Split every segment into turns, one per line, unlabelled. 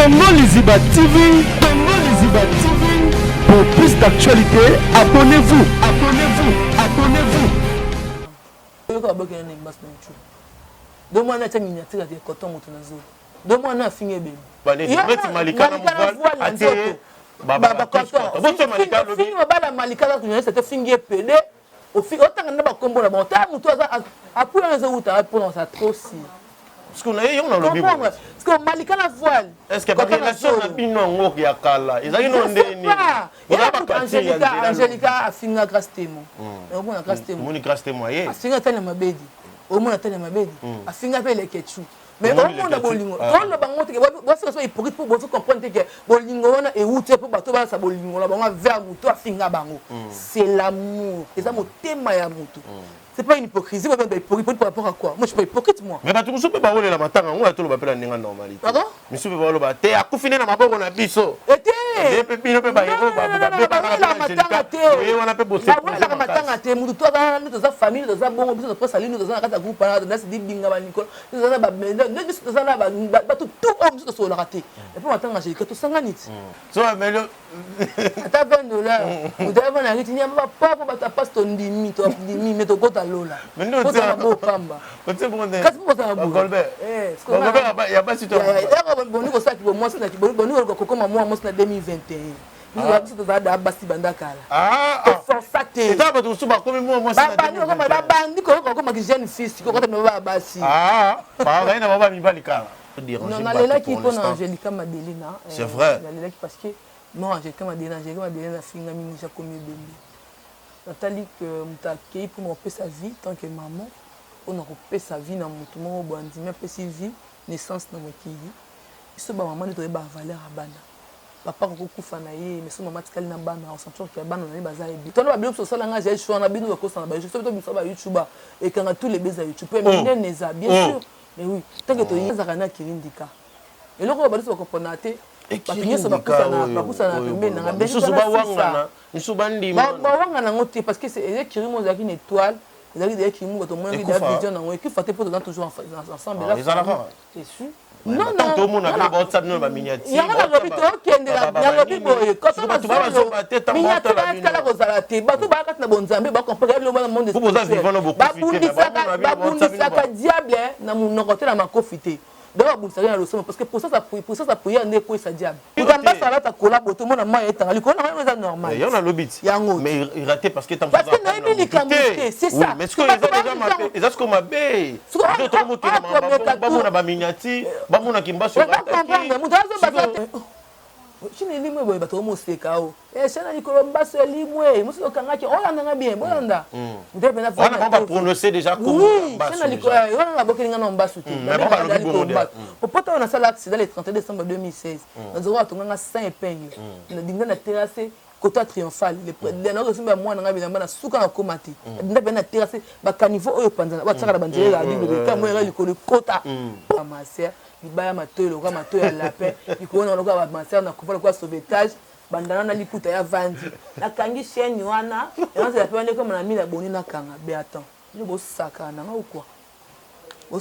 Congo Liziba TV, Congo Liziba TV. Pour plus d'actualités, abonnez-vous, abonnez-vous, abonnez-vous.
Oyoka babokela na mbasi na YouTube. Do mwana atia miniature ya coton moto na zolo. Do mwana afinga ebembe.
Neti Malika na voile atie
fingi mobala Malika aza journaliste te fingi ye pede otanga na bakombo na bango tala motu aza apui wana ezowuta mpona oza trop si
parce que naye yango nalobi
parce que malika na voile
est ce que ba relation na bino yango ya kala ezalaki no ndenge nini
Angelica Angelica afinga Grace Temo hmm. omona Grace Temo
omoni Grace Temo aye
afinga Tania Mabedi omona Tania Mabedi hmm. afinga mpe Leketchou mais omona bolingo ah. toloba ngo teke bosika so hypocrite mpo bozo comprendre te ke bolingo wana ewuti mpo bato balasa bolingo na bango vers moto afinga bango hmm. c'est l'amour eza motema ya moto C'est pas une hypocrisie, moi, ben, hypocrite par rapport à quoi Moi, je suis pas hypocrite, moi.
Mais bato mosusu mpe baolela matanga yango ya toloba mpe na ndenge normalité.
Pardon
Misusu mpe baoloba te akufi nde na maboko na biso.
Ete
Nde mpe bino mpe bahéros
babetaka matanga te.
Oye wana mpe bose
bawelaka matanga te mutu to aza nde toza famille toza bongo biso toposa lino toza na kati ya groupe wana nasi dibinga ba Nicolas toza na ba nde biso toza na bato tout oyo biso tosololaka te epo matanga Angelica tosangani ti.
So mais
ata 20 dollars moto ayaka na riti nyama bapapo bato ya pasi tondimi tondimi me tokota lola kozala bo pamba kasi mpo kozala boyeyaka boni kosala kibo mwasi na boni koluka kokoma mwa mwasi na 2021 biso biso tozala da basi banda kala toforsa te babandi koyoka kokomaki jeune fille sikoyo kota mibaba basi
Non,
nalelaki mpo na Angelica Madelina.
C'est vrai.
Nalelaki parce que non Angelica Madelina, Angelica Madelina afingami déjà komi ebembe. Natali que moto akei mpona kopesa vie tant que maman, mpona kopesa vie na moto moko boye andimi apesi vie naissance na mokili. Biso ba mama nde toyebaka valeur ya bana. Papa akoki kokufa na ye mais soki mama atikali na bana osentir que bana na ye baza ebele. Tala ba biloko biso osala nga jael show wana bino bakosana ba YouTube soki tobimisa ba YouTuber ekanga tous les buzz ya YouTube pe minene eza bien sûr. Mais oui, tant que toyi ezaka na kirindika. Eloko oyo bato ba comprendre te. Bato nyonso bakusana bakusana pembeni na nga.
Misusu bawangana, misusu bandima.
Bawangana yango te parce que c'est eza kirimo ezalaki na étoile, ezalaki déjà kirimo bato omonaki déjà vision na yango ekufa te mpo toza toujours ensemble.
Ezalaka kaka.
C'est sûr.
Non, non. Tomona bino baotsa bino ba miniature.
Yango nalobi tokendela nalobi boye. Koto
bato bazoba te tango
miniature batikala kozala te. Bato baya kati na bonzambe ba comprendre bino bana monde
spirituel.
Babundisaka babundisaka diable na monoko te na makofi te. Donc babundisaka na losambo parce que puissance ya puissance ya prière nde ekweyisa diable. Moto ambasa alata collabo tomona mayi etanga likolo na yango eza normal.
Yango nalobi ti.
Yango.
Mais raté parce que
parce que nayebi likambo te c'est ça.
Mais sikoyo eza déjà mabe eza sikoyo mabe. Bamona ba miniature bamona kimbasu.
Comprendre moto azo baza te. Chine elimwe boye bato omoseka o. Eh chaîne likolo mbasu elimwe mosusu okangaki olanda nga bien bolanda.
Moto
pena
wana bango ba prononcer déjà kombo
ya mbasu. Chaîne likolo wana babokeli nga na mbasu te.
Mais bango balobi bongo de.
Popota oyo nasala accident le 31 décembre 2016. Nazonga batonga nga sans épingle. Nadinda na terrasse kota triomphal nayoka esimba ya mwana nga bilamba na suka na koma te. Nadinda mpe na terrasse ba caniveau oyo epanzana batiaka na banzela ya bible ka moyaka likolo ekota. Ma sœur libaya matoyi lokola matoyi ya lapin likolo na lokola ba ma sœur na kufa lokola sauvetage bandana na liputa ya vandi nakangi chaîne wana yango nzela pe wana ekoma na mille abonne nakanga be attends bino bosakana na nga ou quoi
ba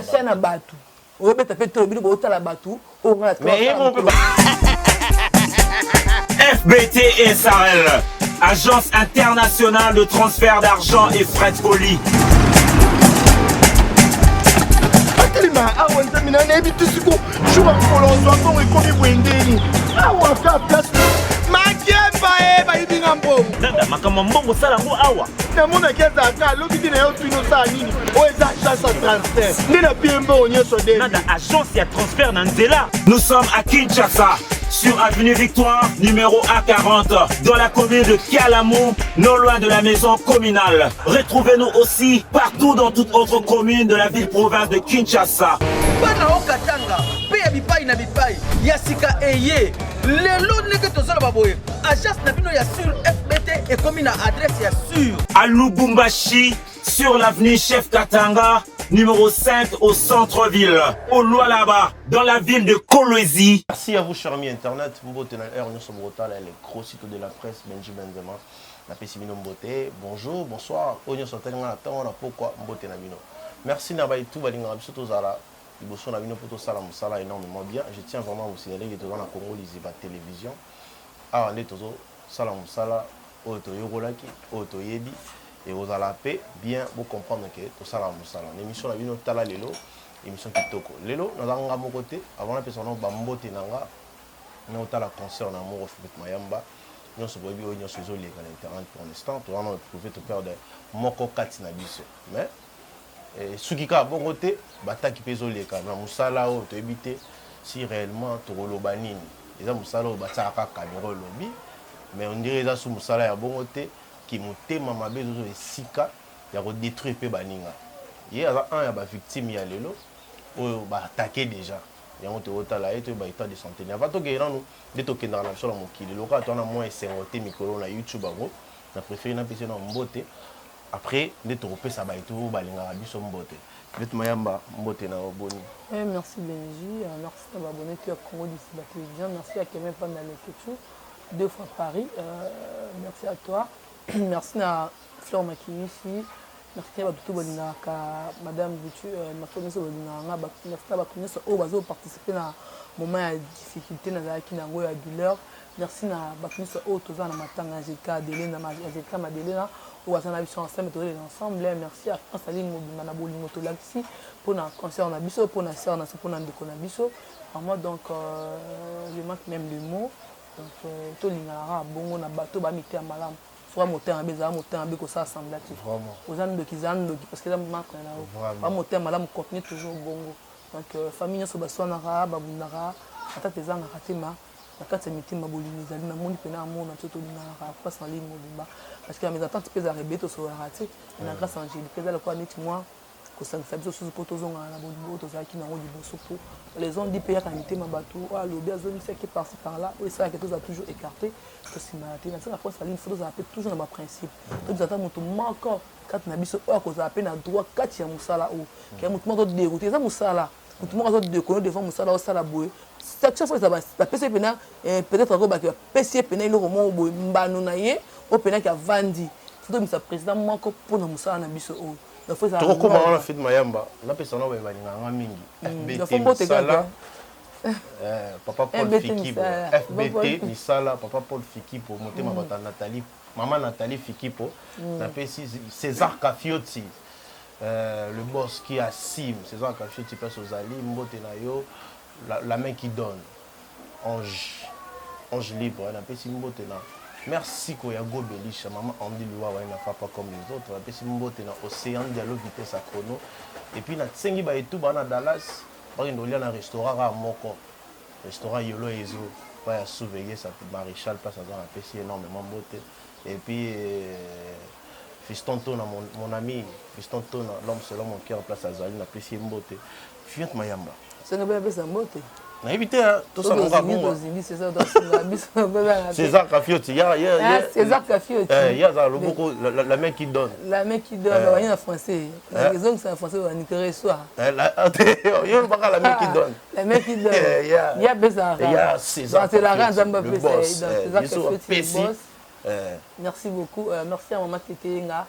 chaîne ya bato obeta pe tolo bino botala bato oyo nga
FBT SARL, agence internationale de transfert d'argent et frais de colis.
atelema awa nzambe na nayebi te siko jour ya mokolo ozwa mbongo ekomi boye ndeni awa ka place makemba e bayibi nga mbongo
Nada, makambo ya mbongo osala yango awa.
Namonaki azalaka alobi te na yo tuni osala nini oyo eza agence ya transfert nde na pie mbongo nyonso de
Nada, agence ya transfert na nzela. Nous sommes à Kinshasa, sur avenue Victoire, numéro A40, dans la commune de Kalamu, non loin de la maison communale. Retrouvez-nous aussi partout dans toute autre commune de la ville-province de Kinshasa.
Bana Haut-Katanga mpe ya bipai na bipai ya sika eye lelo ndenge tozoloba boye agence na bino ya sur fbt ekomi na adresse ya sur
À Lubumbashi, sur l'avenue Chef Katanga, numéro 5 au centre-ville, au Lualaba, dans la ville de Kolwezi.
Merci à vous, chers amis internet. Mbote na heure nyonso bokotala le gros site de la presse Benji Benzema. Napesi bino mbote. Bonjour, bonsoir. Oyo nyonso atali nga na ntongo na pokwa mbote na bino. Merci na baye tout balingaka biso tozala. Liboso na bino po tosala mosala enormement bien. Je tiens vraiment à vous signaler que toza na Congo Liziba Television. Awa nde tozo sala mosala oyo toyekolaki, oyo toyebi. Ekozala pe bien bo comprendre que tosalaka mosala. Na emission na bino tala lelo, emission kitoko. Lelo naza nga moko te, avant napesa nano ba mbote na nga, na otala concert na moko Philippe Mayamba. Nionso boyebi oyo nionso ezo leka na internet pour l'instant, toza nano eprouver to perdre moko kati na biso. Mais Esuki kaka bongo te, ba attaques pe ezoleka na mosala oyo toyebi te si reellement tokoloba nini. Eza mosala oyo batiaka kaka camera olobi, mais on dirait eza su mosala ya bongo te, ki motema mabe ezozwa esika ya ko detruire pe baninga. Ye aza un ya ba victimes ya lelo oyo ba attaquer dejà. Yango tokotala ye toyeba etat de sante ne. Avant tokende nanu nde tokendaka na biso na mokili, lokola toza na mwa esengo te mikolo oyo na YouTube yango, na prefere napesa ye nanu mbote. Après nde toko pesa baito oyo balingaka biso mbote. Yvette Mayamba mbote na yo boni?
Eh merci Benji, merci na ba abonnes tout ya Congo Disiba Television, merci à Kevin Panda Leketchou deux fois Paris, merci à toi, merci na Fleur Makiyisi, merci na bato tout balingaka Madame Gucci, merci nyonso balingaka nga, merci na bato nyonso oyo bazo participer na moment ya difficulté nazalaki na yango ya douleur. Merci na batu nionso oyo toza na matanga ya Angelica Adelena, Angelica Madelena oyo aza na biso ensemble tozolela ensemble. Merci à France Aline mobimba na bolingo tolakisi pona concert na biso, pona sœur na biso, pona ndeko na biso. Vraiment donc je manque même le mot. Donc tolingana kaka bongo na bato ba miteya malamu. Soki motema mabe ezala motema mabe kosala semblant te. Oza ndoki zala ndoki parce que eza marque na yo. Ba motema malamu continue toujours bongo. Donc famille nionso baswanaka, babundaka, ata ezangaka te ma Na kati ya mitema bolingo ezali na moni pena amour na biso tolinganaka place na ligne mobimba parce que ba mes attentes pe ezalaka ebele tosololaka te mais na grace ya Angelica eza lokola neti mwa kosangisa biso susu po tozongana na bolingo oyo tozalaki na yango liboso po les on dit pe eyaka na mitema batu oyo alobi azongisaki par ci par là oyo esalaka tozala toujours ecarte tosimbana te na tina place na ligne faut tozala pe toujours na ba principe tobisa ata moto moko kati na biso oyo akozala pe na droit kati ya mosala oyo ke moto moko azo deroute eza mosala Mutu moko azo deconner devant musala osala boye chaque fois eza bapesi ye pena peut-être ako baki bapesi ye pena eloko moko boye mbano na ye oyo pena ki avandi faut tobimisa président moko mpona mosala na biso oyo donc faut ezala
Tokokoma wana Fid Mayamba, napesa nao baye balingaka nga mingi. FBT
faut mbote
misala,
kaka
papa Paul
FBT
Fikipo,
misala.
FBT misala, papa Paul Fikipo, motema bata Nathalie, mama Nathalie Fikipo, napesi César Kafioti. Euh, le boss qui assume, César Kafioti place ozali, mbote na yo, la, la main qui donne. Ange, ange libre, napesi mbote na Merci ko ya Gobelisha, maman Andy Luwawa elle n'a pas comme les autres. Napesi mbote na Océan Diallo vitesse à chrono. Et puis na tsengi ba etuba na Dallas, bakende kolia na restaurant kaka moko. Restaurant Yolo Ezo, pa ya souveye sa maréchal place aza napesi énormément mbote. Et puis euh, Fiston Tona mon, mon ami Fiston Tona l'homme selon mon cœur place azali na pesi ye mbote Fiante Mayamba.
Senga pe napesa mbote.
Nayebi te tosala ngo
bongo. Tozindi César tosunga biso kozala te.
César Kafioti ya ya
ah, César Kafioti.
Eh ya za loboko la, la, la main qui donne.
La main qui donne eh. Bani na français. Eh. Ezongisa na français bani que reçoit.
Eh la yo baka la main qui donne.
La main qui donne.
Eh, ya.
Ya pesa.
Ya César.
C'est la reine Nzambe pesa. Donc César Kafioti le boss. Merci beaucoup merci à maman Tete Yenga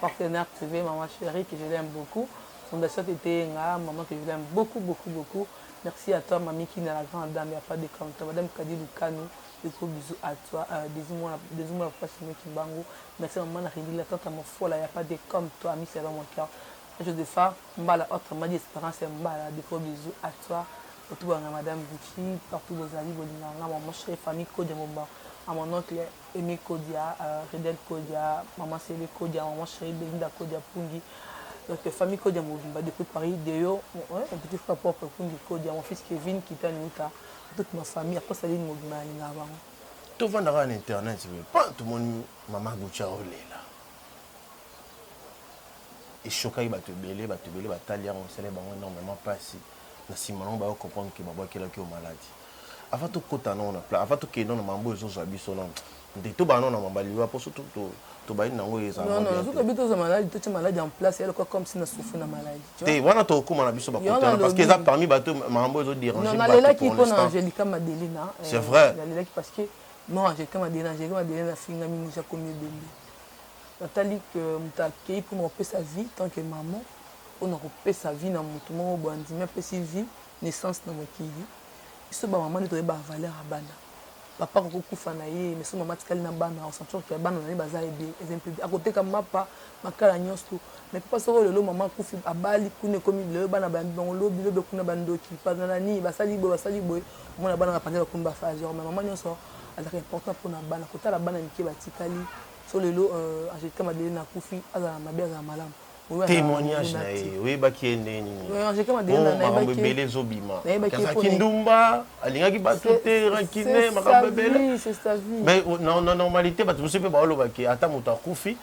partenaire privé maman chérie que je l'aime beaucoup fondation Tete Yenga maman que je l'aime beaucoup beaucoup beaucoup merci à toi mamie Kina la grande dame ya pas de comme toi madame Kadi Lukanu des gros bisous à toi euh, désolé moi papa Simon Kimbangu merci à maman Narindi la tante à Mofola ya pas de comme toi ami c'est mon cœur Josepha Mbala autrement dit Espérance Mbala des gros bisous à toi otubanga madame Gucci partout bozali bolinganga maman chérie famille Kodia Momba à mon oncle Aimé Kodia, Redel Kodia, maman Cele Kodia, maman chérie Belinda Kodia Pungi, donc famille Kodia mobimba depuis Paris, Deo, mon petit frère propre Pungi Kodia, mon fils Kevin Kitani Uta, toute ma famille, après Saline mobimba nalingaka bango.
Tovanda kaka na internet boye pa tomoni mama Gucci aolela eshokaki bato ebele bato ebele batali yango esali bango énormément mpasi na nsima nango bayo comprendre ke babwakelaki yo maladi avant tokota nao na pla avant tokende nao na mambo oyo ezozwa biso nano nde tobanda nao na mambo ya liwa mpo so tobandi nango
ezala non non soki tozwa maladi totya maladi en place ya lokola comme si na souffri na maladi
te wana tokokóma na biso bakotana parce que eza parmi bato makambo oyo ezoderange
nalelaki mpo na angelica madelina
c'est vrai
nalelaki parce que non angelica madelina angelica madelina afingami déjà komi ebembe natali que moto akei mpona kopesa vie tant que maman. Pona kopesa vie na mutu moko boye andimi apesi vie naissance na mokili biso ba maman nde toyebaka valeur ya bana papa akoki kokufa na ye mais soki maman atikali na bana ako sentir que bana na ye baza ebele eza un peu akoteka mapa makala nionso mais papa soki lelo maman akufi abali kuna ekomi lelo bana bayambi bango lobi lobi kuna ba ndoki na nini basali boye basali boye omona bana bapanzi bakomi ba phaseur mais maman nionso azalaka important pona bana kotala bana mike batikali so lelo Angelica Madelene akufi azala mabe azala malamu.
Témoignage na ye oyebaki ye ndenge nini? Makambo ebele ezobima azalaki ndumba, alingaki bato te, rancune, makambo ebele. Mais na normalité bato mosusu mpe baolobaki ata moto akufi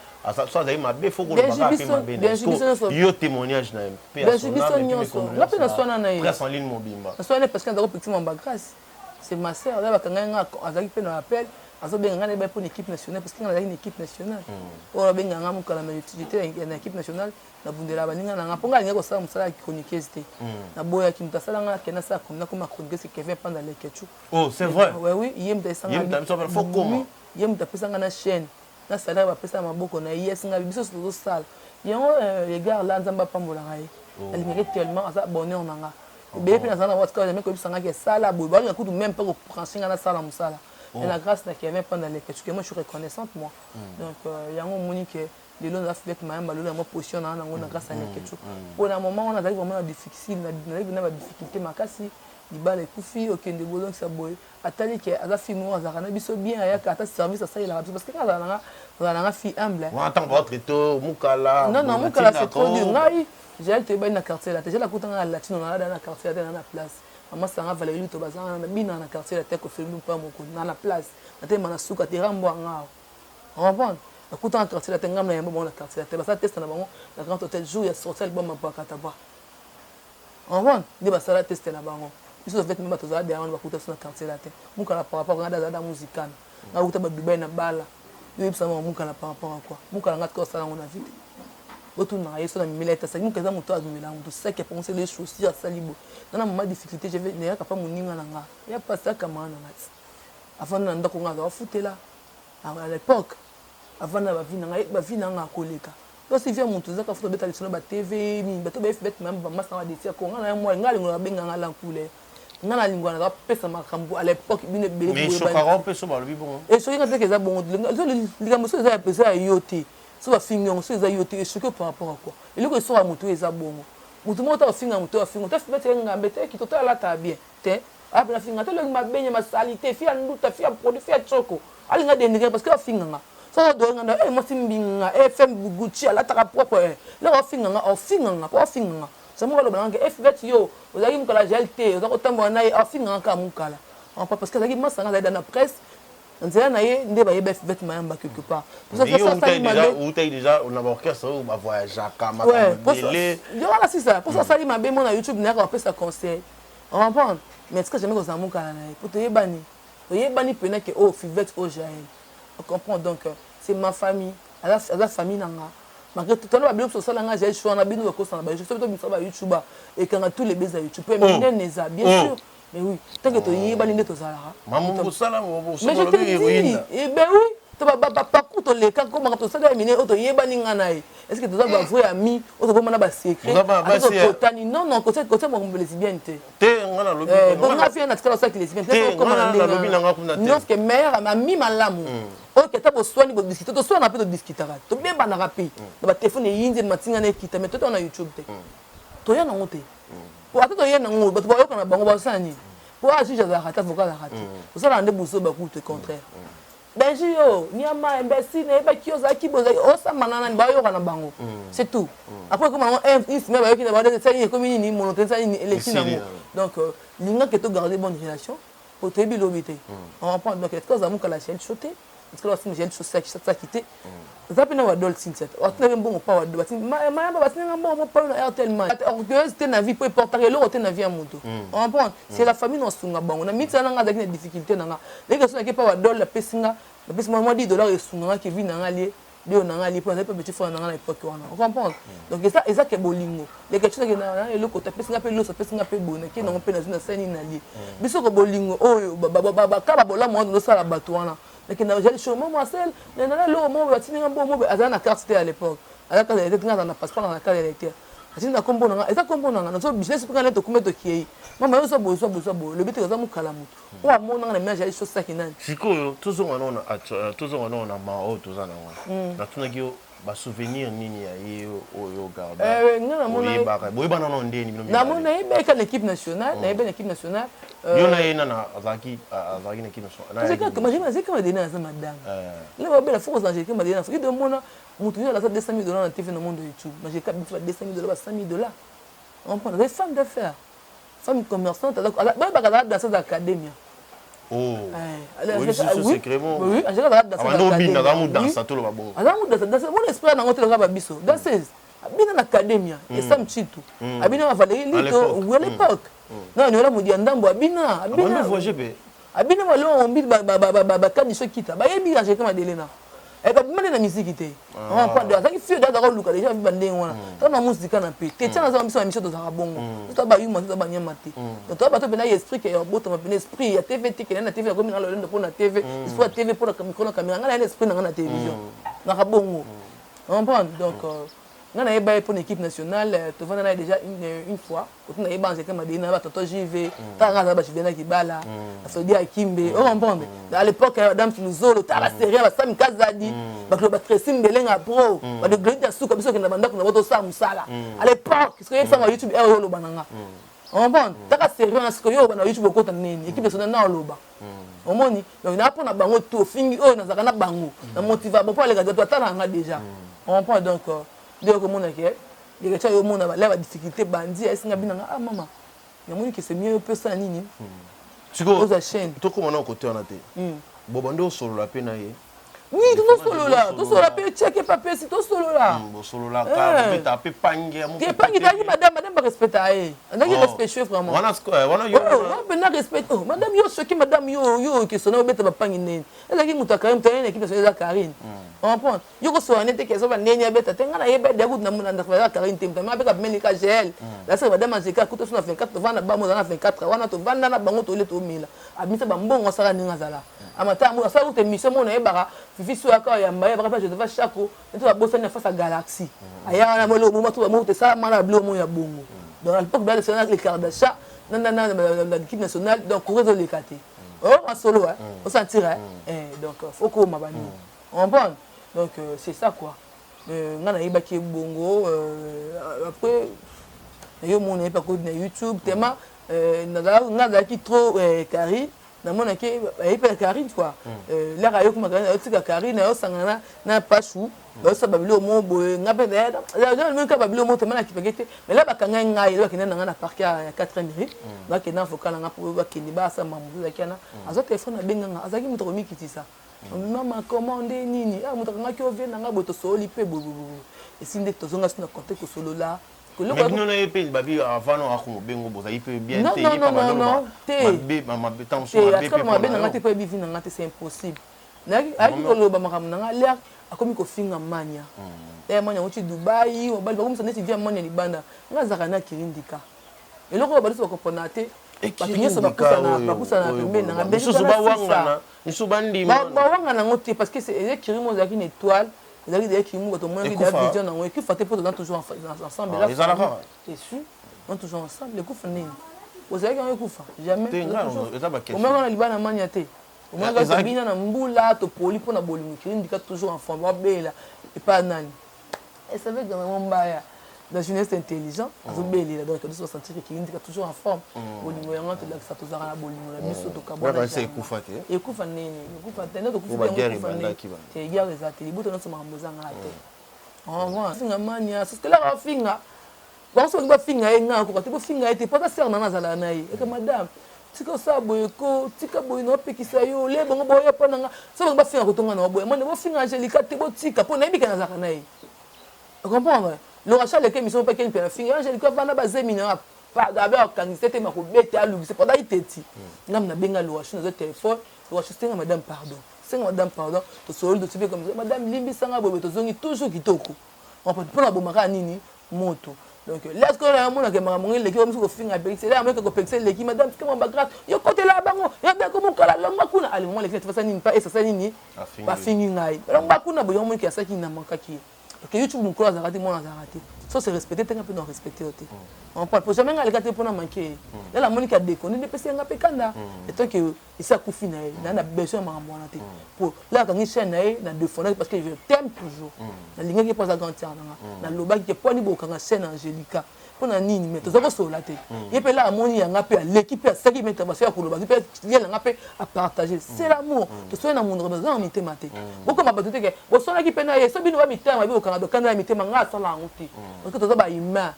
so azali mabe fo koloba kaka mpe mabe na ye. Yo témoignage na ye mpe ya son âme, presse en ligne mobimba.
Naswana parce que azalaki kopekisa mamba grâce. C'est ma sœur là bakangaki nga azalaki mpe na appel azobenga nga nayeba mpo na équipe nationale parce que nga nazalaki na équipe nationale oyo abenga nga mokala mais j'étais na équipe nationale nabundelaka baninga na nga mpo nga alingaki kosala mosala ya chroniqueuse te naboyaki moto asala nga akende asala nakoma chroniqueuse Kevin Panda Leketchou.
Oh, c'est vrai.
Ouais, oui, ye moto ayesanga ye moto apesa nga na chaîne na salaire bapesa na maboko na ye asinga biso tozosala yango. Les gars là, Nzambe apambolaka ye, alingaki tellement aza bonheur na nga ebele mpe nazala na watika jamais koyebisa nga ke sala boye, balinga kutu même mpe kobranche nga nasala mosala. Mais na grâce na Kevin Panda Leketchou que moi je suis reconnaissante, moi. Donc yango omoni ke lelo naza Fivette Mayamba, lelo yango position na nango na grâce ya Leketchou. Mpo na moment wana nazalaki vraiment na difficile, nazalaki na badifficulté makasi, libala ekufi, okende bozongisa boye. Atali ke aza fille moko azalaka na biso bien, ayaka ata service asalelaka biso parce que nga azala nanga, azala nanga fille humble.
Wana ntango baotraite mukala?
Non, non, mukala c'est trop dur. Ngai Jael toyebani na quartier la te. Jael akuta nga na latino, nalada na quartier la te, na na place mama sanga Valérie Luto bazanga na bina na quartier la te, kofeli mpa moko na na place natema na suka te rambo anga comprendre. Nakuta na quartier la te, ngai na yamba bango na quartier la te, basala test na bango na Grand Hôtel jour ya sortie album Mapakata ba comprendre nde basala test na bango. Biso tofete me bato ozala derrière wana, bakuta biso na quartier la te. Mukala par rapport nga azala da muzikana, nga kuta ba Dubai na bala yo yebisa mama mukala par rapport à quoi? Mukala nga tika osala yango na vie te, botunaka ye so na mimela ete asali. Muka eza moto azomela moto saki apongoseli ye chaussure, asali boye nga na mama difficulté. Je vais nayaka pa moninga na nga ya pasi akamaka na nga ti avanda na ndako nga aza afutela à l'époque, avanda na bavi na nga, bavi na nga akoleka tosi via moto ezaka futa obeta lisolo ba TV nini bato bayefi bete mayamba bamasa na badesi ya konga na ya mwa nga alingo babenga nga lankule, nga na lingo na pesa makambo à l'époque bino ebele.
Mais eshokaka mpe so balobi bongo?
Eshoki nga teke eza bongo. Likambo so eza ya yo te, so bafingi yango so eza yo te, eshoki par rapport à quoi? Eloko esoka moto oyo eza bongo, moto moko ta ofinga moto oyo afinga te bete ngambe te kito to alataka bien te ape na finga te elongi mabenye masali te fi ya nduta fi ya produit fi ya tsoko alinga dénigrer parce que afinga nga soki adoye nga nda mwasi mbinga fm Gucci alataka propre loko afinga nga, ofinga nga po afinga nga so moko aloba nanga ke Fivette yo ozalaki mokala Jael te, oza kotambola na ye, afinga nga kaka mokala parce que azalaki masa nga, azali da na presse na nzela na ye nde bayeba Fivette Mayamba quelque part.
Outaki déjà na baorchestre oyo bavoyageaka makambo ebele.
Yo wana sisa mposo asali mabe mo na YouTube nayaka bapesa conseil, comprendre, mais tika jamais kozala mokala na ye po toyebani, toyebani pena ke oyo Fivette, oyo Jael, comprendre. Donc c'est ma famille, aza famille na nga malgré tout. Tala babiloko tosala nga Jael choix na bino bakosana ba YouTube, soki tobimisa ba YouTube ekanga tous les beza YouTube mpe minene eza bien sûr. Mais oui, tant que toyebani nde tozalaka.
Mais
je te dis, eh ben oui, to baparcours toleka komaka tosala ya minene oyo toyebani nga na ye. Est ce que toza bavrai ami oyo tobomana basecret totani? Non, non, kotia makambo lesbienne te.
Te, nga nalobi
nga fia na tikala osalaki lesbienne te, okoma na ndenge non que meilleur ami malamu oyo ata boswani bodiscute, toswana mpe todiskutaka, tobebanaka mpe na batelefone eyindi matinga na ekita, mais totoa na YouTube te, toya nango te. Po ata toye nango, bato bayoka na bango basala nini? Po a juge azalaka te, avocat azalaka te, tosalaka nde buzoba kutu contraire. Benji yo niama imbécile, nayebaki yo ozalaki boye, osamba na nani, bayoka na bango, c'est tout. Après ekoma nango une semaine, bayoki na bango esali nini, ekomi nini, monote esali nini, eleki nango. Donc lingaka to garder bonne relation po toyebi lobi te, comprendre. Donc etika ozala mokala Jael Show te, etika basima Jael Show saki te, eza mpe na wadol Cynthia batina mpe mbongo pa wadol Mayamba, batinanga mbongo mo payo na Airtel man orgueilleuse te na vie po eportaka eloko te na vie ya moto, comprendre. C'est la famille, nasunga bango na miti na nga azalaki na difficulté na nga ndenge so nake pa wadol, apesi nga, napesi mwa 10 $ esunganga ke vie na nga lie dio na nga lie po nazali mpe petit frère na nga na époque wana, comprendre. Donc eza ke bolingo leke so nake na eloko te, apesi nga mpe loso, apesi nga mpe boye, nake nango mpe nazwi nasali nini na lie biso ko bolingo oyo baka babolamu wana tozosala bato wana. Nakenda Jael Show, mo Marcel nana eloko moko batindinga mbongo mo azala na carte te à l'époque, aza carte d'électeur, nga aza na passeport na carte d'électeur. Atindi na kombo na nga, eza kombo na nga, nazo business mpe nga tokumbe tokei. Mama yo zwa boye, zwa boye, zwa boye. Lobi te oza mukala moto. Oyo amona nga na image ya sosaki nani?
Sikoyo tozonga nao na tozonga nao na mawa oyo toza na ngo. Natunaki yo ba souvenir nini ya ye oyo ogarda?
Nga namona
oyebaka boyebana nao ndeni bino mibale?
Namona ye ka na équipe nationale, na yeba na équipe nationale.
Yo na ye nana azalaki azalaki na équipe nationale.
Azalaki Madeleine aza madame. Là babela faut kozala Angélique Madeleine, soki domona mutu oyo alasa 200 000 $ na TV na monde ya YouTube. Angélique biso ba 200 000 $, ba 100 000 $. On prend des femmes d'affaires. Femme commerçante, bayebaka azala danseuse académia.
Oh.
Oui, oui, Angélique azala danseuse
académia. Aza modansa toloba bongo.
Aza modansa, danseuse, mon esprit nango te loka ba biso. Danseuse. Abina na académia, Esam Chitu. Abina na Valérie Lito, oui à l'époque. Non, Niola Mudia Ndambo abina, abina. Abina balongo mbi bakadi so kita. Bayebi Angélique Madelena. Babima nde na misiki te. Azalaki fio azalaka koluka déjà viba ndenge wana. Toza na musika na mpe te tia naza biso na mission tozalaka bongo. Toza bayuma, toza banyama te. Donc toza bato mpena esprit ke ya botama mpena esprit ya TV te kende na TV nakomi na lolendo mpo na TV, esprit ya TV mpo na micro na caméra. Ngai na ye na esprit na ngai na télévision. Naka bongo. Comprendre? Donc ngai nayeba ye mpo na équipe nationale, tovanda na ye déjà une fois. Koto nayeba Angélique Madelena na batonton JV, tala ngai aza ba Juliana Kibala, Sodi Akimbe, o comprendre? À l'époque Madame Luzolo, tala série ba Sami Kazadi, bato ba Tracy Mbelenga pro, ba de Glody Asuka biso kenda bandako na boto sa musala. À l'époque, ce que yebisa na YouTube eh oyo loba nanga. Comprendre? Taka série wana sikoyo oyo na YouTube okota nini? Équipe nationale na oloba. Omoni? Donc na pona bango to fingi oyo nazaka na bango. Na motiva bon po aleka bato atala nga déjà. Comprendre? Donc nde okomona ke Directeur yo mona ba difficulté bandi esinga bina nga ah mama namoni que c'est mieux yo pesa nini
sikoyo oza chaîne tokoma na kote wana te bo bandi osolola mpe na ye.
Oui, tosolola, tosolola mpe cheke pa pesi tosolola.
Bosololaka, bobeta mpe pangi.
Te pangi ezalaki madame, madame barespecta ye, azalaki respectueux vraiment.
Wana wana yo
wana mpena respect. Oh madame yo soki madame yo yo okesona obeta bapangi nini, ezalaki moto ya Karine, moto ya équipe nationale eza Karine. Comprendre? Yo kosola nete ke azoba ndeni abeta te. Ngai nayeba deya kutu na Karine te, moto abeta pembeni ka gel lasaka madame Angélique akuta so na 24 tovanda na bango, ozala na 24 wana tovanda na bango tole tomela abimisa bambongo asala ndenge azala amata yango asala kutu émission moko nayebaka Fifi so yaka yamba ye baka Josepha Chako nete babosani na face ya Galaxie aya wana molo boma to bango tesala mana biloko moko ya bongo. Donc à l'époque bala les Kardashian na l'équipe nationale, donc courant ezoleka te oyo masolo osentir. Donc faut koma banini comprendre. Donc c'est ça quoi. Nga nayebaki bongo. Après nayo mona ye pakodi na YouTube tema nga azalaki trop Karine, namonaki aye mpe na Karine quoi. Laka ayokoma Karine, ayotika Karine, ayosangana na Pashu, bayosala babiloko moko boye. Nga mpe kaka babiloko moko tema nakipaki te, mais la bakangai ngai bakende na ngai na parquet ya 4e rue, bakende na avocat na nga mpo bakende basala makambo. Ezalaki wana azwa telefone abenganga, azalaki moto akomikitisa: "Mama, comment nde nini moto akangaki ovie na ngai boye?" Tosololi mpe boye, esi nde tozonga so na contact kosolola.
Bino na ye mpe babi avant no akomobengo bozali mpe bien te.
Non, non, non, te, mabe na nga te mpo yebi vie na nga te, c'est impossible. Ayaki koloba makambo na nga lere akomi kofinga mania ya mania auti Dubai, mobali bakomisa neti vie ya mania libanda. Nga azalaka na kirindika eloko oyo bato bakopona te, bato nyonso bapusana pembeni na nga.
Misusu bawangana, misusu bandima.
Bawangana yango te parce que eza kirimo, ezalaki na étoile, ezalaki deya kirimo, bato omonaki deya vision nango ekufa te mpo toza toujours ensemble. Esu on toujours ensemble, ekufa nini? Ozalaki yango ekufa jamais. Omonaka na libala mania te, omonaka tobina na mbula, topoli mpo na bolingo. Kirindika toujours en forme, babela epa nani esavek yango mbaya la jeunesse intelligent azobelela. Donc biso basentir que Kirindika toujours en forme, bolingo yango tolakisa, tozalaka na bolingo na biso, tokabwana.
Ekufa te.
Ekufa nini? Ekufa te nde tokufi te, yango ekufa nini te? Guerre eza te, libuto nyonso makambo ezangaka te. Finga mania soskelaka, bafinga bango soki bafinga ye, ngai akoka te bofinga ye te mpo aza sere nanga, azalaka na ye eke madame tika osala boye ko tika boye na opekisa yo le bango boya mpo na nga so bango bafinga kotonga na boye mone bofinga Angélika te, botika mpo nayebi ke nazalaka na ye. Comprendre? Lorachat aleki émission mpe keni mpe na finga Angélika vanda bazemi na abe akangisa te makobeta alukisa pendant iteti ngam nabenga Lorachat, nazwa telefone Lorachat, senga madame pardon, senga madame pardon, tosololi, totipe comme ça, madame limbisanga boye, tozongi toujours kitoko mpona bomaka nini moto. Donc lorsque oyo namonaka makambo ngo eleki, oyo kofinga apekisi ele amoki kopekisa eleki, madame tika mwa bagrâce, yo kotela bango yo beko mokala longwa kuna. Ale mama eleki na nini pa esasa nini bafingi ngai longwa kuna boye, omoniki asalaki na mankaki ye. Parce que YouTube mokolo azalaka te, mwana azalaka te. So se respecte te, nga mpe na respecte yo te. Comprendre? Po jamais nga aleka te mpona manke ye. Lala amoniki adekone nde epesi nga mpe kanda. Etant que esi akufi na ye, na besoin ya makambo wana te. Po la akangi chaîne na ye na défendaki parce que je t'aime toujours. Nalingaki mpo aza grand sœur na nga. Nalobaki ke mpo ani bokanga chaîne Angélika, mpo na nini? Mais toza kosolola te. Ye mpe la amoni yanga mpe aleki mpe asalaki mpe intervention ya koloba mpe ye nanga mpe apartage. C'est l'amour. Tosoli na monoko, baza na mitema te. Bokoma bato te ke bosolaki mpe na ye. So bino ba mitema mabe, bokanga dokanda na mitema, nga asala yango te parce que toza bahumain,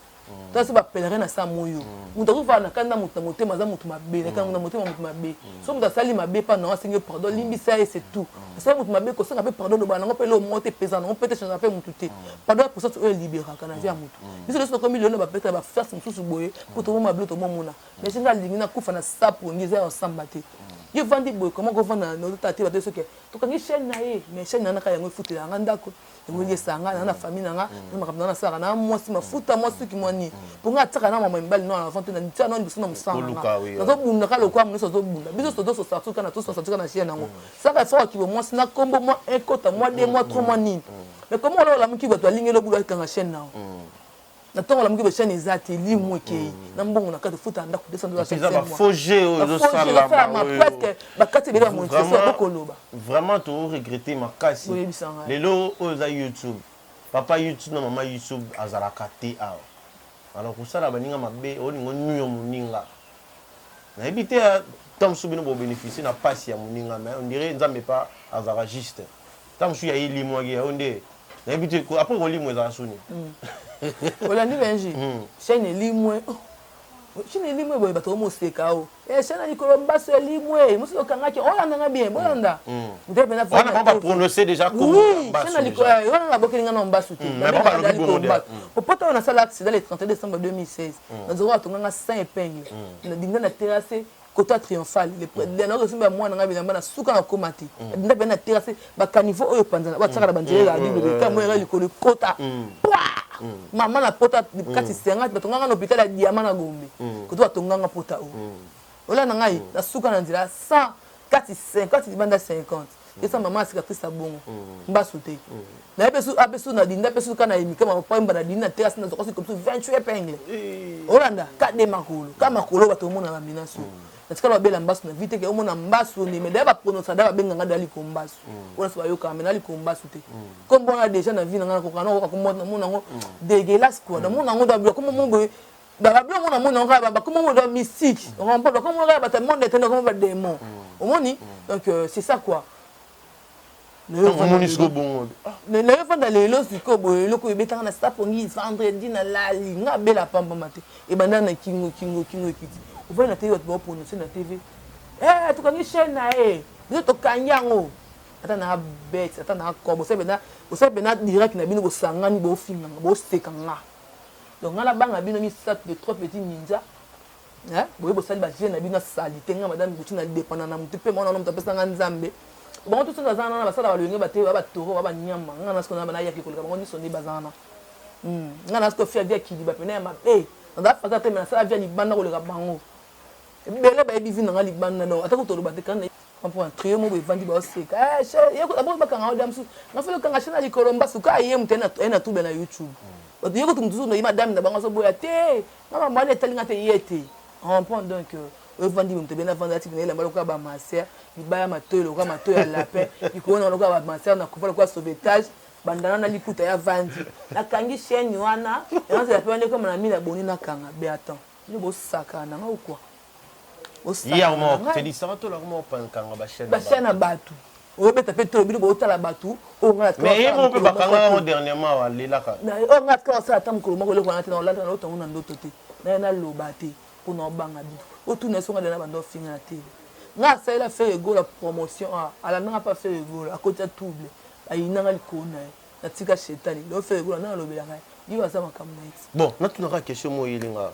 toza so bapèlerin na sa moyo. Moto akofala na kanda, moto na motema aza moto mabe na kanda na motema, moto mabe. So moto asali mabe mpa nango, asengi pardon, limbisa ye, c'est tout. Asali moto mabe, kosenga mpe pardon, loba nango mpe eloko moko te, epeza nango mpe te, change mpe motu te. Pardon ya puissance oyo eliberaka na vie ya motu. Biso nyonso tokomi lelo na bapeta baface mosusu boye mpo tomoma bilo tomomona. Mais nga alingi nakufa na sapongi, eza ya osamba te. Yo vandi boye, koma kovanda nozotala te bato soki tokangi chaîne na ye. Mais chaîne na naka yango efutela yanga ndako, yango eliesaka nga na na famille na nga na makambo na nga nasalaka na mwasi mafuta, mwasi suki, mwa nini, mpo nga atiaka na mama mibali no avant te na tia no liboso na mosala na nga. Nazobunda kaka lokola nyonso azobunda. Biso tozososatuka na tososatuka na chaîne yango. Saka efo akibo mwasi na kombo mwa ekota mwa 2 mois, 3 mois, nini. Mais comment ola olamuki, bato balingi elobulu akanga chaîne na yo na ntongo, olamuki ba chaîne eza te, limu ekei na mbongo na kati, ofuta ndako 200.
Eza bafaux jeu oyo ezosalama.
Presque bakati ebele ya monétisation, bokoloba.
Vraiment toregretter makasi.
Boyebisa ngai.
Lelo oyo eza YouTube, papa YouTube na mama YouTube azalaka te awa. Alors kosala baninga mabe, olingo nuyo moninga, nayebi te. Ntango mosusu bino bobénéficie na mpasi ya moninga, mais on dirait Nzambe pa azalaka juste. Ntango mosusu ya ye limwaki, ya yo nde nayebi te. Après kolimwa ezala suni.
Olandi Benji, chaîne elimwe, chaîne elimwe boye, bato omoseka o chaîne ya likolo mbaso elimwe mosusu okangaki, olandanga bien, bolanda.
Wana bango baprononce déjà.
Oui, chaîne ya likolo wana nabokeli nga na mbasu te. Popota oyo nasala accident le 31 décembre 2016, nazoko batonganga 100 épingle, nadinda na terrasse côté triomphal, nakosimba mwana ngai bilamba na suka na koma te. Nadinda mpe na terrasse, bacaniveau oyo epanzana batiaka na banzela ezala double ka moyaka likolo ekota mama na pota kati 50. Batonganga na hôpital ya Diama na Gombe, koto batonganga pota oyo olanda ngai na suka na nzela 100 kati 50 libanda 50 esa mama ya cicatrice ya bongo mbasu te. Nayebi apesu na dinda mpe suka na emika mapamba na dindi na terrasse, nazoka soki 28 épingle. Olanda ka de makolo, ka makolo bato omona bamenace oyo natikala babela mbasu na vie te ke omona mbasu onde. Mais daya baprononça, daya babenganga daya liko mbasu wana so bayokaka, mais na liko mbasu te. Kombo wana déjà na vie na ngai nakoka nakoka kombo namona yango dégueulasse quoi. Namona yango kombo mo boye, babilo ngo namona yango kaka bakombo mo mystique, bakombo kaka bato ya monde etende, kombo badémon omoni. Donc c'est ça quoi.
Omoni sikoyo bongo.
Nayo fanda lelo sikoyo boye, eloko ebetanga na sapongi vendredi, nalali nga abela pambama te, ebanda na kingo kingo kingo ekiti. Ovandi na TV, bato baoprononce na TV, tokangi chaîne na ye, biso tokangi yango. Ata na bete, ata na kobo, bosala pena direct na bino, bosangani, bofinganga, boseka nga. Donc nga nabanga bino misato de trois petits ninja boye, bosali bajeune na bino asali te. Nga madame Guti na dépenda na motu mpe mwana wana moto apesanga Nzambe. Bango tout baza wana, basala balolenge bate ba batoro ba banyama. Nga na siko nayaki koleka bango nyonso nde baza wana. Nga na siko fia via kiliba pene ya mabe, naza faza te, me nasala via libanda koleka bango ebele. Bayebi vi nanga libanda, donc ata kutoloba te kana comprendre. Trio moko evandi, baoseka bakanga oda mosusu nga fele okanga chaîne ya likolo mbasu ka ye moto aye na trouble na YouTube. Bato ye kutu mosusu ye madame na bango azoboya te, nga mambo wana etalinga te, ye te comprendre. Donc ovandi moto ebena vanda ati na elamba lokola bamaser, libaya matoyi lokola matoyi ya lapin, likolo na lokola bamaser na kufa lokola sauvetage bandana na likuta ya vandi. Nakangi chaîne wana yanzela mpe wana ekoma na mille aboni, nakanga be. Attends, bino bosakana nanga ou quoi?
Kanga
bachaîne na bato oyobeta mpe to bino bootala bato oyo.
Mais ye moko mpe bakanga yango dernièrement, alelaka.
Oyo nga tika osala ata mokolo moko eloko wana te, na olata na otango na ndoto te, naye naloba te mpona obanga bino. Otuna songa dana banda ofinga na tele, nga asalela Ferre Gola promotion, alandanga mpe Ferre Gola akotia trouble, ayinanga likolo na ye, natika shetani. Leo Ferre Gola nanga alobelaka ye, yo aza makambo na ye ti.
Bon, natunaka question moko oyelinga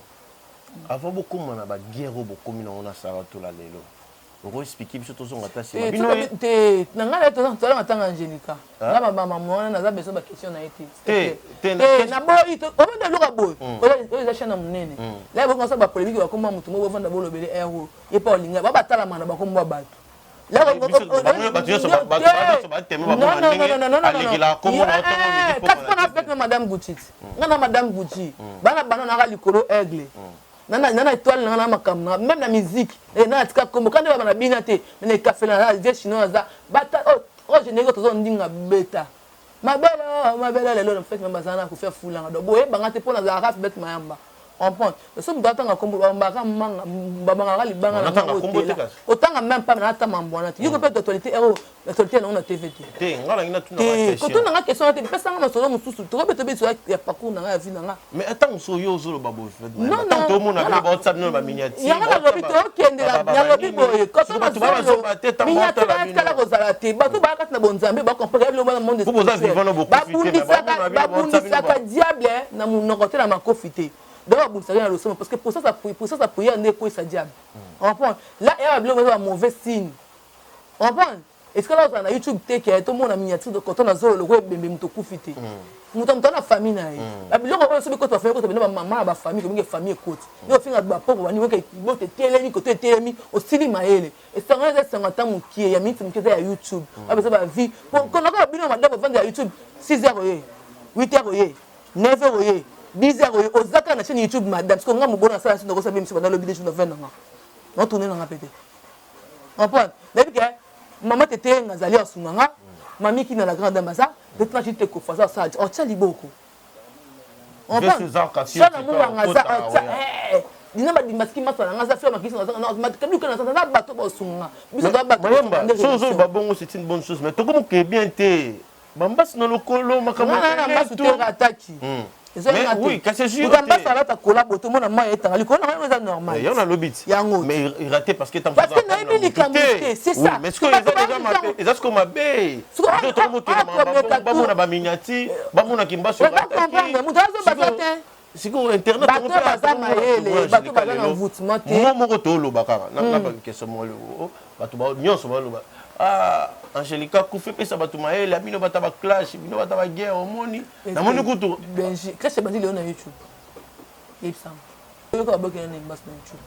avant bokóma na baguerre oyo bokomi nango na Sara Tola lelo. Okoexpliquer biso, tozonga ta nsima bino.
Te, na ngai tozalaka ntanga Angélika, nga bamama wana naza besoin baquestion na ye te. Naboyi obanda eloko boye oyo eza chaîne ya monene la bokonsa bapolémique, bakoma motu moko bovanda bolobele ero ye mpa olinga ba batalama na bakombo ya bato. Kasi mpo na fete na madame Gucci, nga na madame Gucci, bana bana naka likolo aigle nana nana étoile nanga na makambo nanga, même na musique na tika kombo kande bana bina te, mais na ekafela na vie chinois aza bata oyo générique tozo ndinga beta mabele mabele lelo na fete bazala na kofia fulanga. Donc boyebanga te mpo nazalaka Fivette Mayamba, comprendre? So moto atanga kombo, babambaka manga, babangaka libanga na otela otanga même pas na ata mambo wana te. Yoko mpe d'actualité, ero actualité nango na TV te. Kotuna nga question wana te, pesanga masolo mosusu tokobeta biso ya parcours na nga, ya vie na nga.
Mais ata mosusu oyo ozoloba boye, tomona bino baotisa bino na baminiature.
Yango nalobi, tokendela, nalobi boye, miniature batikala kozala te. Bato baya kati na bonzambe, bacomprendre biloko na monde. Babundisaka diable na monoko te, na makofi te. Donc babundisaka na losomo, parce que pour ça prière nde ekwesa diable, comprendre? Là eya babiloko eza ba mauvais signe, comprendre? Esikala ozala na YouTube te ke tomona miniature de coton na zolo lokola ebembe. Moto okufi te, moto moto na famille na ye. Babiloko oyo soki ekoti bafamille, ekota bino bamama na bafamille, komingi famille ekoti nde ofinga bapoko bani oke bote etelemi koto etelemi osili mayele. Esango eza esango ata mokie ya miniti mokie, eza ya YouTube, bapesa bavie konaka bino madame ovanda ya YouTube 6 heures oye, 8 heures oye, 9 heures oye, 10 heures oye, oza kaka na chaîne YouTube, madame. Parce que nga mobona nasala so nakosala miso banda lobi de jour na 20 nanga naotourne nanga pe te, comprendre? Nayebi ke mama tete nga azali asunga nga, mami kina la grande dame aza tete na te kofa aza asala otya liboko sana munganga aza otya dina badimba masa na nga aza fia makisi kaduka na bato basunga biso toza bato.
Mayamba, so ozoloba bongo, c'est une bonne chose, mais tokomoke bien te, bambasi na lokolo makambo.
Na mbasu te, ataki.
Oui, kasi
mbasi alata kola boye, tomona mai etanga likolo na ngai, eza normal.
Yo nalobi ti.
Yango.
Mais raté parce que
parce que nayebi likambo te, c'est ça.
Mais sikoyo eza déjà mabe, eza sikoyo mabe. Bamona baminiature, bamonaki mbasi.
Comprendre, moto azobaza te.
Sikoyo internet.
Bato baza mayele, bato baza na envoûtement te.
Mo moko toloba kaka na question moko, bato nyonso baloba: "Ah, Angélika kufi epesa bato mayele, bino bata baclash, bino bata baguerre." Omoni, namoni kutu.
Benji clash ebandi lelo na YouTube, yebisanga oyoka babokela na mbasi na YouTube.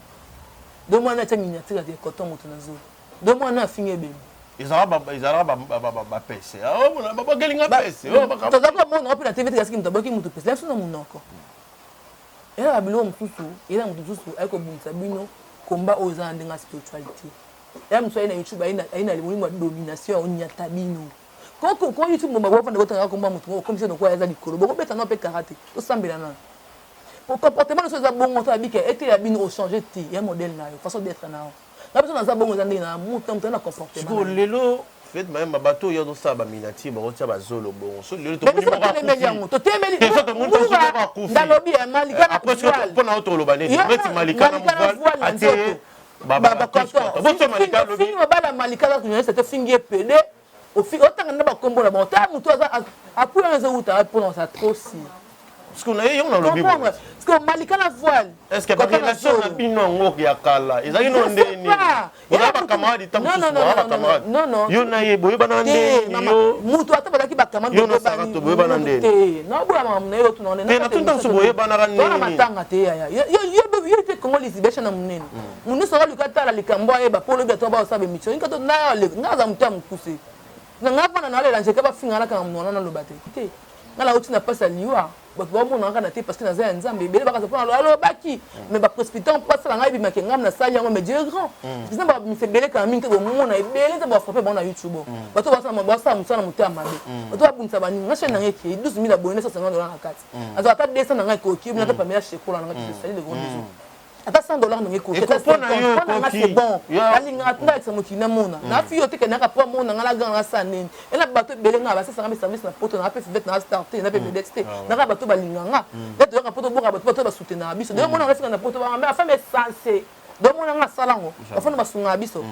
Do mwana atia miniature ya coton, moto na zolo, do mwana afingi ebembe.
Ezalaka bapese, babakelinga pese.
Toza komona mpe na TV te, kasi moto aboki moto pese biso na monoko. Eza na biloko mosusu, eza na moto mosusu aye kobundisa bino. Komba oyo eza na ndenge ya spiritualité. Ya mosusu aye na YouTube, aye na molimo ya domination, onyata bino ko YouTube mbomba bofanda kotanga komba moto moko okomisa lokola eza likolo, bokobeta no mpe kara te. Tosambela nano po comportement nyonso eza bongo. To abika eteya bino, ochange te ya modèle na yo, façon d'être na yo. Nga biso naza bongo, eza ndenge na moto, moto na comportement.
Sikoyo lelo Fivette Mayamba, bato oyo azosala baminiature, bakotia bazolo bongo. So lelo
totemeli yango, totemeli. Ndalobi ya Malika na
mpona oyo toloba neti neti Malika na voile atie.
Fingi mobala Malika aza journaliste te, fingi ye pede, otanga na bakombo na bango. Tala motu aza apui wana, ezowuta mpona oza trop sûr.
Parce que na ye, yango nalobi.
Parce que Malika na voile.
Est ce que barelation na bino yango ya kala ezalaki no ndeni? Ozala bacamarade ntango mosusu, boza bacamarade, yo na ye boyebana ndeni? Yo
mutu ata bazalaki bacamarade.
Yo na Sarato boyebana ndeni?
Te, naoboya makambo na ye otuna.
Te, natuni ntango mosusu boyebanaka
ndeni matanga te yaya. Yo te, Kongo lisibesha na monene, mundu soka luka tala likambo ayeba mpo olobi ato baosala bémission. Nga aza motu ya mokuse na nga mpona naolela nzeka bafinga nakanga monwana, naloba te te. Nga nauti na mpasi ya liwa, bato baomona kaka na te parce que naza ya Nzambe. Ebele bakasa mpona alobaki, mais baprécipitant mpo asala ngai ebimaki ngai nasali yango. Mais Dieu est grand. Nzambe babimisa ebele kaka mingi te, bomona ebele Nzambe bafrappe bango na YouTube. Bato basala mosala na motema mabe, bato babundisa baninga. Nga chaîne na ngai ekei 12 000 abonné, 150 $ na kati. Azwa ata 200 na ngai ekoki bino, ata Pamela Shekola na ngai tosali le gros bisou, ata 100 $ ndenge ekoki, ata 50 mpo na nga, c'est bon. Nalingaka tunda alekisa mokili namona nafi yo te, kendaka mpo amona nga na ganga nasala ndeni ena. Bato ebele nga basesanga be service na poto, na mpe Fivette na star te, na mpe vedette te, naka bato balinga nga nde toyaka poto boka bato, bato basoutenaka biso. Donc mona nga fika na poto, banga la femme est censée. Donc mona nga asala yango, bafana basungaka biso.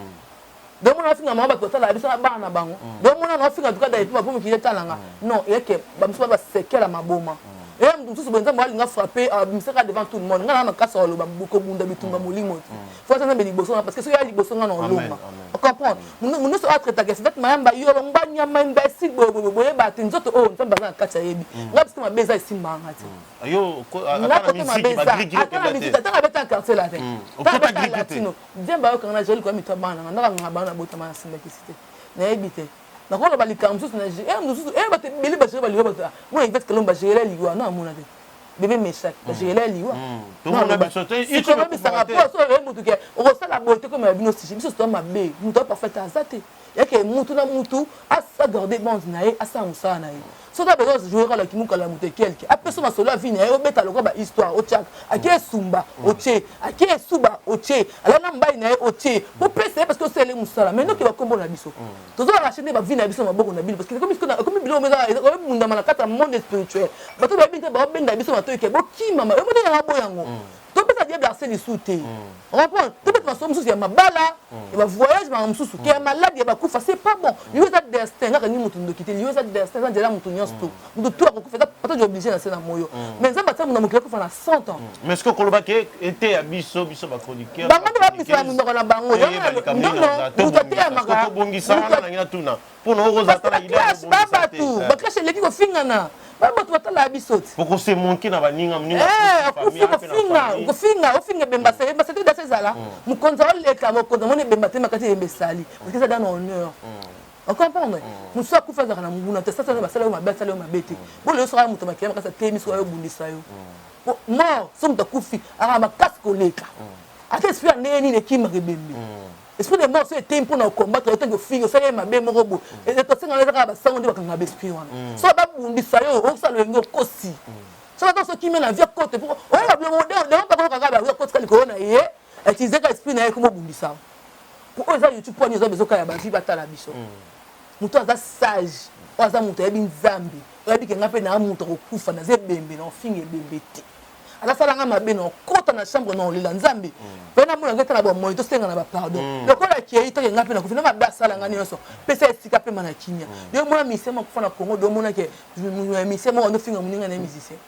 Donc mona bafinga mama, bato basalaka biso na bana na bango. Donc mona na ofinga tuka dai mpo mokili etalanga non eyeke bamosusu basekela maboma. Eya mutu mosusu boye Nzambe alinga frapper abimisaka devant tout le monde. Nga na makasi ya koloba kobunda bitumba molimo te. Faut atia Nzambe liboso nga parce que soki aya liboso nga na olonga. O comprendre? Mutu nionso oyo a traitaka Fivette Mayamba yo ngba nyama imbecile boye boye boyeba te nzoto oyo Nzambe aza na kati ayebi. Nga bisika mabe eza esimbaka nga te.
Yo
Nga kote mabe eza ata na musique ata na beta quartier latin. Ata na beta latino. Nzambe ayoka nga na Joël koya mitu ya bana na nga ndaka nga bana na botama na simba kisi te. Nayebi te. Nakoloba likambo mosusu na eh mosusu eh bato ebele ba gérer ba liwa bato mona Yvette Kalombo ba gérer liwa na amona te bébé Meshach ba gérer liwa sikoyo po so oye mutu ke okosala boye te komela bino sujet biso toza mabe mutu aza parfait aza te yake mutu na mutu agarde bande na ye asala mosala na ye soki abezo jouer kala kimukala ya moto ekelke apesa masolo ya vie na ye obeta lokola ba histoire otiaka ake esumba otie ake esuba otie alali na mobali na ye otie popesa ye parce que osalele mosala mais noki bakombo na biso tozo arracher nde ba vie na biso na maboko na bino parce que ekomi ekomi biloko eza ebundama na kati ya monde spirituel bato bayebi te baobenda biso matoyi ke bokima ma yo moto boya yango topesa diable accès lisusu te comprendre tobeta masolo mosusu ya mabala ya bavoyage makambo mosusu ke ya maladi ya bakufa c'est pas bon liwa eza destin nga kangi motu ndoki te liwa eza destin eza nzela ya motu nyonso to motu to akokufa eza partage obligé na se na moyo mais nzambe atia moto na mokili akufa na 100 ans
mais ce que koloba ke eteya biso biso ba chroniqueur
bango nde babisaka monoko na bango moto ateyamaka
tobongisa wana nangi natuna mpona okozala ata na idée ya
baclash ba bato baclash eleki kofingana ba bato batalaka biso te
okose monke na baninga moninga
akufi kofinga kofinga ofinga ebemba se ebemba se te dasi ezala mokonzi aoleka mokonzi amoni ebemba te makati ebemba esali parce que eza dans honneur ocomprendre mosusu akufi azalaka na monguna te sasa basala yo mabe asala yo mabe te bolo yo soka moto makila makasi ateyemi soki ayobundisa yo mort so moto akufi akaka makasi koleka ata esprit ya ndenge nini ekimaka ebembe esprit de mort so etei mpo na combattre yo tangi ofingi osali ye mabe moko boye tosenga eza kaka basango nde bakanga baesprit wana so babundisa yo okosala loyenge okosi so bato so kimia na vie kote mpo oyoka biloko deon bakoloka kaka bayo kotika likolo na ye utilize ka esprit na ye komobundisa po oyo eza youtube mpo ani eza bezoka ya bavie batala biso moto aza sage oyo aza moto ayebi nzambe oyebi ke nga mpe naa moto akokufa naza ebembe na ofinga ebembe te alasala nga mabe na okota na chambre na olela nzambe mpe namona ngai tala bomoi tosenga na bapardon mm. lokola akei toke ngai mpe nakufi na mabe asala ngai nyonso pesa esika pema na kimia mm. yo omona musicien moko akufa na congo do omona ke musicien moko andofinga moninga na ye musicien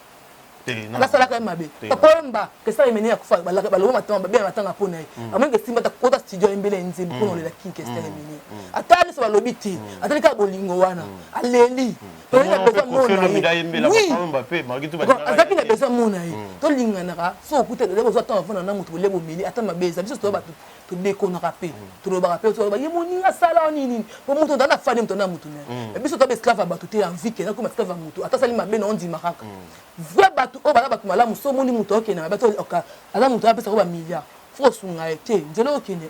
asalaka ye mabe papa wemba kesa emene akufa baloba matanga babela matanga mpo na ye mm. amonike esimba kota studio ayembela ye nzembo mpo na olela king kester emene ata nyonso balobi te atali kaka bolingo wana aleli tozali na besoin mona ye azalaki na besoin mona ye tolinganaka so okuta ozwa ntango afanda na moto bolia bomeli ata mabe eza biso toza bato todekonaka mpe tolobaka mpe toloba ye moninga asala nini nini mpo moto ozala na fani moto na moto na ye biso toza baesclave ya bato te ya envie ke nakoma esclave ya moto ata asali mabe na ondima kaka vrai bato oyo baza bato malamu so omoni moto akokende mabe aza moto apesako bamilliard fo kosunga ye te nzela okende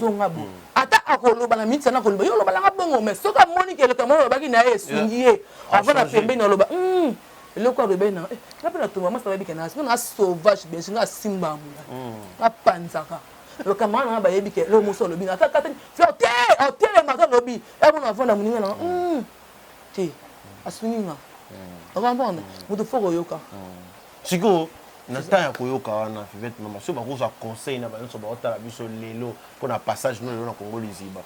zonga bo ata akoloba na miniti sana akoloba yo oloba nanga bongo mais soki amoni ke eloko moko olobaki na ye esungi ye avant na pembeni aloba hmm, eloko alobaki na eh, nga mpe natomba masa bayebi ke na na sauvage bien nga asimba mula apanzaka lokamara nanga bayebi ke eloko mosusu alobi na ata kata te otelema ata alobi amona avanda moninga nanga hmm, te asungi nga okomprendre moto fo koyoka
sikoyo na temps ya koyoka wana Fivette mama soki bakozwa conseil na banso baotala biso lelo mpo na passage no lelo na Congo liziba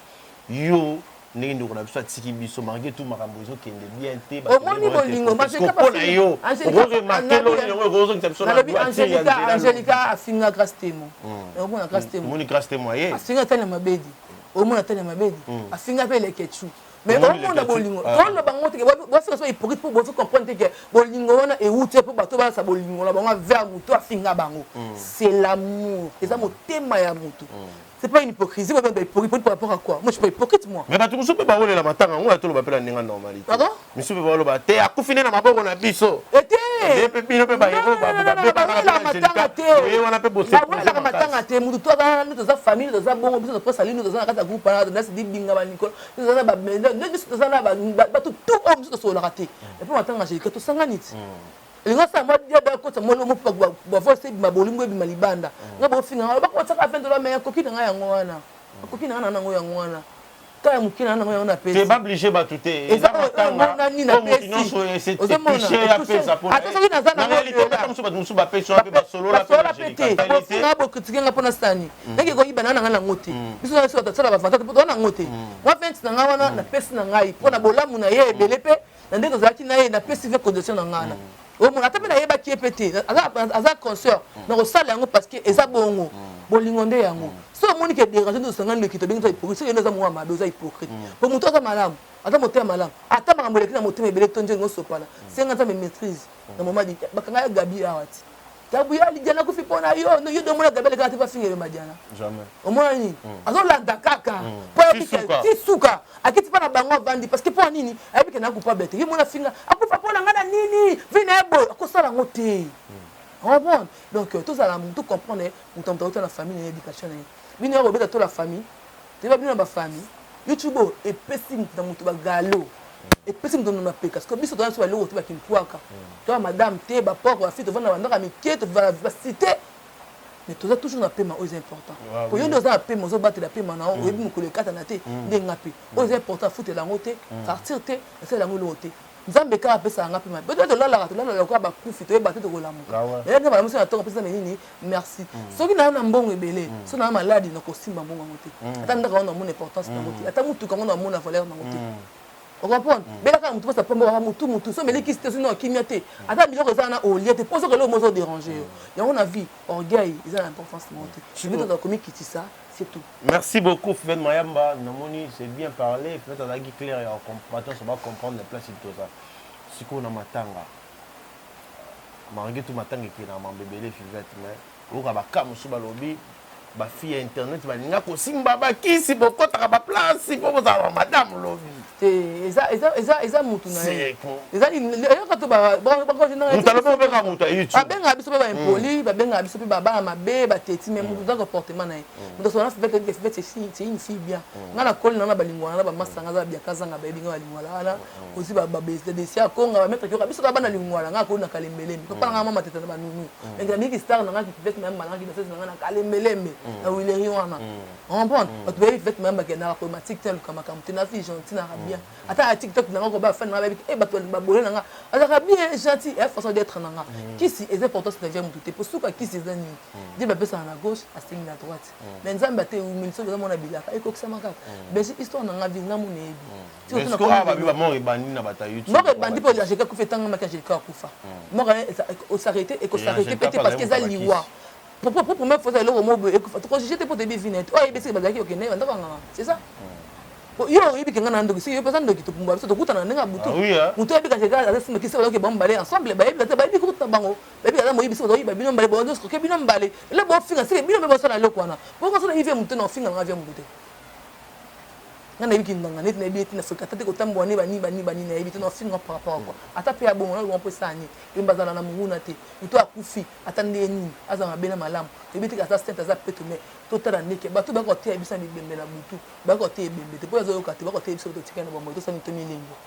yo ndenge ndeko na biso atiki biso malgré tout makambo ezokende bien te
omoni bolingo
mpo na yo okoremarke loni yango ekozongisa biso
nalobi Angelica Angelica afinga Grace Temo omona Grace Temo
omoni Grace Temo aye
afinga Tania Mabedi omona Tania Mabedi afinga mpe Leketchou mais omona bolingo toloba ngo teke bosika so hypocrite mpo bozo comprendre te ke bolingo wana ewuti mpo bato balasa bolingo na bango vers moto afinga bango mm. c'est l'amour eza motema ya moto mm. c'est pas une hypocrisie moi ben hypocrite par rapport à quoi moi je suis pas hypocrite moi
mais bato mosusu mpe baolela matanga yango ya toloba mpe na ndenge normalité
pardon
misusu mpe baoloba te akufi nde na maboko na biso
ete
mpe bino mpe
bayekomatanga te
wana mpe
bawelaka matanga te motu to aza nde toza famille toza bongo biso tokosa lino toza na kati ya groupe wana nasi dibinga banikolo toza na bamende nde biso toza na bato tout oyo biso tosololaka te epo matanga angélika tosangani ti elingi osala mwa diabe akotisa mwa lomo mpo bavoice ebima bolingo ebima libanda nga bofinga nga bakotisaka 20 dola mais akoki na ngai yango wana akoki na ngai na nango yango wana kaka ya moke na nango yango napesi
te bablige bato te
eza oyo nani napesi ozomona ata soki naza
nango bato mosusu bapesi wana mpe basolola
mpe te bofinga bokritike nga mpona sani ndenge koyiba na nanga nango te biso na biso bato asala bavanta te mpo toza nango te mwa 20 na ngai wana napesi na ngai mpo na bolamu na ye ebele mpe na ndenge tozalaki na ye napesi ve condition na ngai wana. Omona ata mpe nayebaki ye mpe te, aza consœur, nakosala yango parce que eza bongo. Bolingo nde yango. Soki omoni ke dérange nde osangani loki, tobengi to hypocrite. Soki nde oza mwa mabe, oza hypocrite. Po moto aza malamu, aza motema malamu, ata makambo eleki na motema ebele to nde osopana, senga Nzambe maîtrise na moment di bakanga ya Gabi awa ti. Gabriel Diana kufi pona yo, yo nde omona Gabriel kaka te pa finga ebemba Diana.
Jamais.
Omona nini? Azolanda kaka. Po ayebi ke ti suka akiti pa na bango avandi parce que po nini? Ayebi ke na coupable te. Ye mona finga akufa pona nga na nini? Vie na ye boye akosala yango te. Comprendre? Donc tozala mutu comprendre mutu mutu auta na famille na ye, éducation na ye. Bino ya kobeta to la famille. Toyeba bino na ba famille. YouTube oyo epesi mutu na mutu ba galo. Epesi mutu na mapeka. Parce que biso toza biso baloko te bakimpwaka. Toza madame te, ba porc, ba fille, tovanda bandaka mike, tovanda ba cité. Mais toza toujours na pema oyo eza important. Po yo nde oza na pema, ozobatela pema na yo, oyebi mokolo ekatana te, nde nga pe. Oyo eza important, afutela yango te, facture te, asalela yango eloko te. Nzambe kaka apesaka nga pema. Peut-être tolalaka, tolalaka lokola bakufi, toyeba te tokolamuka. Mais nzambe alamusi na tongo, apesi nzambe nini? Merci. Soki na na mbongo ebele, soki na maladi, nakosimba mbongo yango te. Ata ndako yango namona importance nango te. Ata mutuka yango namona valeur nango te. Ocomprendre? Bela kaka mutu pesa pombo kaka mutu mutu so omeli kisi te soki na kimia te. Ata biloko eza wana olia te po soki eloko moko ezo déranger yo. Yango na vie orgueil eza na importance moko te. Soki tozala komikitisa, c'est tout.
Merci beaucoup Fivette Mayamba, namoni c'est bien parlé, Fivette azalaki clair ya bato nyonso ba comprendre na place toza. Sikoyo na matanga, malgré tout matanga ekendaka mambo ebele Fivette, mais oyoka ba cas mosusu balobi ba fille ya internet balinga kosimba bakisi bokotaka ba place mpo bozala ba madame lobi.
Te, eza eza eza eza mutu na ye. Eza eloko to ba
moto alobi obeka moto ya YouTube.
Babengaka biso mpe ba impoli, babengaka biso mpe ba bana mabe, ba teti, mais moto aza comportement na ye. Moto asolola na Fivette, que Fivette c'est une fille bien. Nga na koli na nga balingwana na ba masanga za biaka zanga bayebi nga balingwala wana. Ozi ba ba desi ya konga ba maître kioka biso ba bana lingwala nga koli na kalembelembe. Papa na nga mama teta na ba nunu. Mais nga miki star na nga ki Fivette Mayamba na nga ki danseuse na nga na kalembelembe na Willerie wana. Comprendre? Bato bayebi Fivette Mayamba ke na problématique te luka makambo te na fille gentille na bien. Ata na TikTok na nga ko ba fan na nga bayebi eh bato ba bole na nga. Azalaka bien gentil et façon d'être na nga. Kisi eza importance na vie ya mutu te. Po suka kisi eza nini? Dieu bapesaka na gauche asengi na droite. Mais Nzambe ate umeli soki oza mwana bilaka ekokisama kaka. Belgique histoire na nga vie nga mona yebi.
Mort ebandi na bato ya YouTube.
Mort ebandi mpo Angelica akufa etangamaki Angelica akufa. Mort osarrete ekosarrete pe te parce que eza liwa. Pour première fois eloko moko boye ekufa tokojuge te mpo toyebi vie na ye te. Oyo ayebi esika bazalaki okende bandako ya nganga c'est ça. Yo oyebi ke nga na ndoki soki yo mpe aza ndoki topumbwa biso tokutana na ndenge ya butu. Moto oyebi Angelica aza simba kisi bazalaki bango mibale ensemble bayebi bayebi kokuta bango. Bayebi aza moyibi soki bazoyiba bino mbale bozo escroquer bino mbale lelo bofinga seke bino mpe bosala eloko wana bongo soki nayebi vie ya motu te na ofinga nanga vie ya motu te nga nayebi kindanga neti nayebi ete na fréquente te kotambola ne bani bani bani nayebi te na ofinga par rapport à quoi ata mpe ya bongo naloba mpo esala nini yemba azala na monguna te moto akufi ata ndenge nini azala mabe na malamu toyebi te aza sainte aza peto mais totala ndeke bato baka koteya biso na bibembe na butu baka koteya ebembe te mpo azoyoka te baka koteya biso totikali na bomoi tosali tomilengo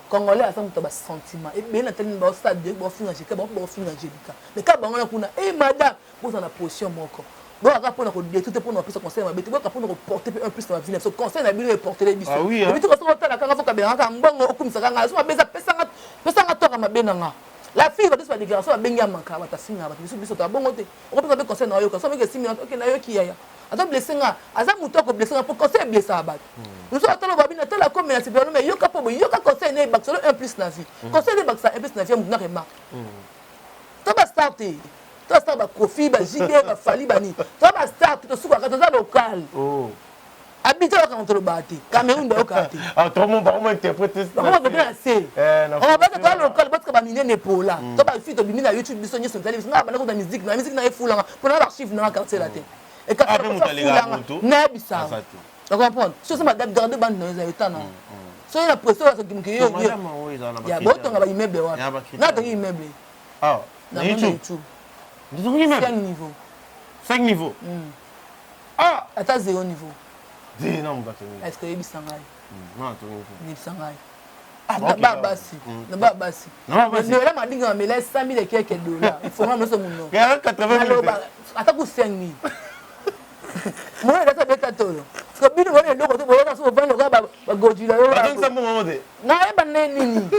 Congolais aza moto ya ba sentiment ebele na tali ba osala direct ba ofinga Angelica bango pe ba ofinga Angelica mais kaka bango na kuna eh madame bozala na position moko boyaka pona ko detruire te pona kopesa conseil mabe te boyaka pona ko porter pe un plus na ba vie na biso conseil na bino eportele biso
ah oui, hein?
ebi soki otala kanga fo kabela kaka mbongo okumisa kanga so mabe eza pesa nga pesa nga toka mabe na nga la fille bato ba déclaration babengi ya manka bato afinga bato biso biso to bongo te okopesa pe conseil na oyoka so meke esimi ok nayoki yaya azo blesse nga aza mutu ako blesse nga po conseil eblessaka bato mosusu atala babi na tala komela sepela mais yoka po boye yoka conseil na ebakisa lo un plus na vie conseil na ebakisa un plus na vie ya mutu na remarque to ba star te to ba star ba Koffi ba JB ba Fally bani to ba star te tosukaka toza local abidjan bayokaka moto olobaka te Cameroun bayokaka te
bakoma
na se obaka toza local botika baminene epola to bafille tobimi na YouTube biso nyonso ezali biso nga banda kota musique na musique na efulanga mpona na baarchive nanga quartier la te ekatafulanga nayebisa ocomprendre soki madame garde bande na yo eza yo tana soki na pression azokimuki yo ya botonga baimmeuble wapi natongi immeuble
na
YouTube 5 niveau
5 niveau
ah ata 0 niveau est ce que oyebisa ngai yebisa ngai na ba basi na ba basi mela madinga bamela 100 000 ekeke dollar ifonga nyonso monoko naloba ata ku 5 000 mona kati abeta tolo parce que bino bona eloko te boyaka so bovandi lokola bagodila yo nayeba nde nini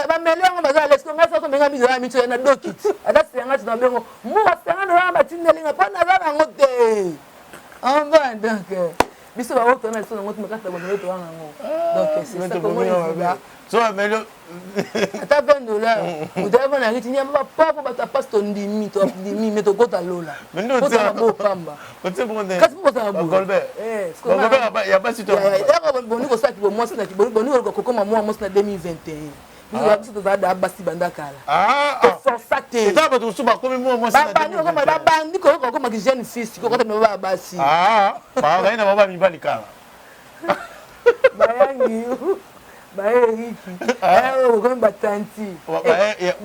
bamele yango baza alex ngai soko benga biso ya miso ya na dokit ata senga ti na bengo mbuka senga dola batindeli nga mpo naza nango te enfin donc. Biso ba oyo toza na biso nango te makasi na bonzambe toza nango. Donc c'est ça comment liziba.
So ameli
ata 20 dollars moto ayava na riti nyama bapapo bato ya pasi tondimi tondimi me tokota lola kozala bo pamba kasi mpo kozala boye boni kosala kibo mwasi na boni koluka kokoma mwa mwasi na 2021 biso biso tozala da basi banda kala toforsa te
eza bato mosusu bakomi mwa mwasi
babandi kokoma babandi koyoka kokoma ki jeune fille sikoyo kota mibaba ya basi
bazali na baba mibali kala
bayangi yo baye eriki okomi batanti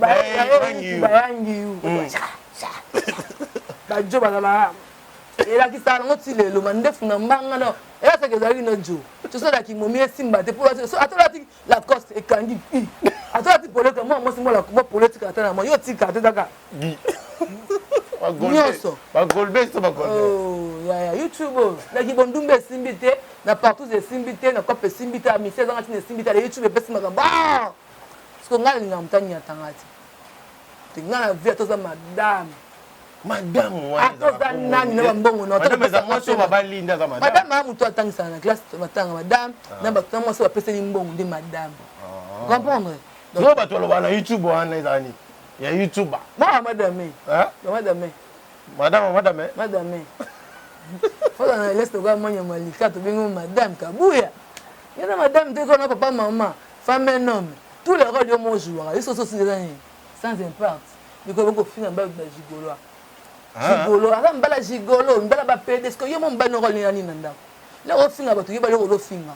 baye bayangi yo bajo bazala elakisaka nango ti lelo mandefu na mbanga no elakisaka ezalaki no jo tosalaki momi esimba te mpo ata olati Lacoste ekangi i ata olati polo eka mwa mwasi mwa mwa polo etikala ata na mwa yo otika te kaka nyonso
bagolbe to bagolbe
oh, yaya youtube oyo na kibondumba esimbi te na partout esimbi te na cope esimbi te amisi ezanga ntina esimbi te ala youtube epesi makambo ah! siko ngai nalingaka moto anyatanga te te ngai na vie ata oza madame
Madame wana
ata oza nani na bambongo na
madame eza mwasi oyo babali nde aza madame.
Madame aa moto atangisaka na classe batanga madame ah. na bato na mwasi oyo bapeseli mbongo nde madame. Ah. Comprendre?
Donc bato balobaka na YouTube wana ezala nini? Ya YouTuber.
Mwa madame.
Hein?
Madame.
Madame madame.
Madame. Fola na leste kwa mwanya malika tobengi madame Kabuya. Yana madame te kona papa maman, femme un homme. Tous les rôles yo mo jouera. Yo soso eza nini? Sans impact. Mikolo boko finga mibali ba gigolo.
Ah.
Gigolo, aza mbala gigolo, mbala ba pede, ce que yo mo mobali noko alinga nini na ndako. Loko ofinga bato yeba loko ozofinga.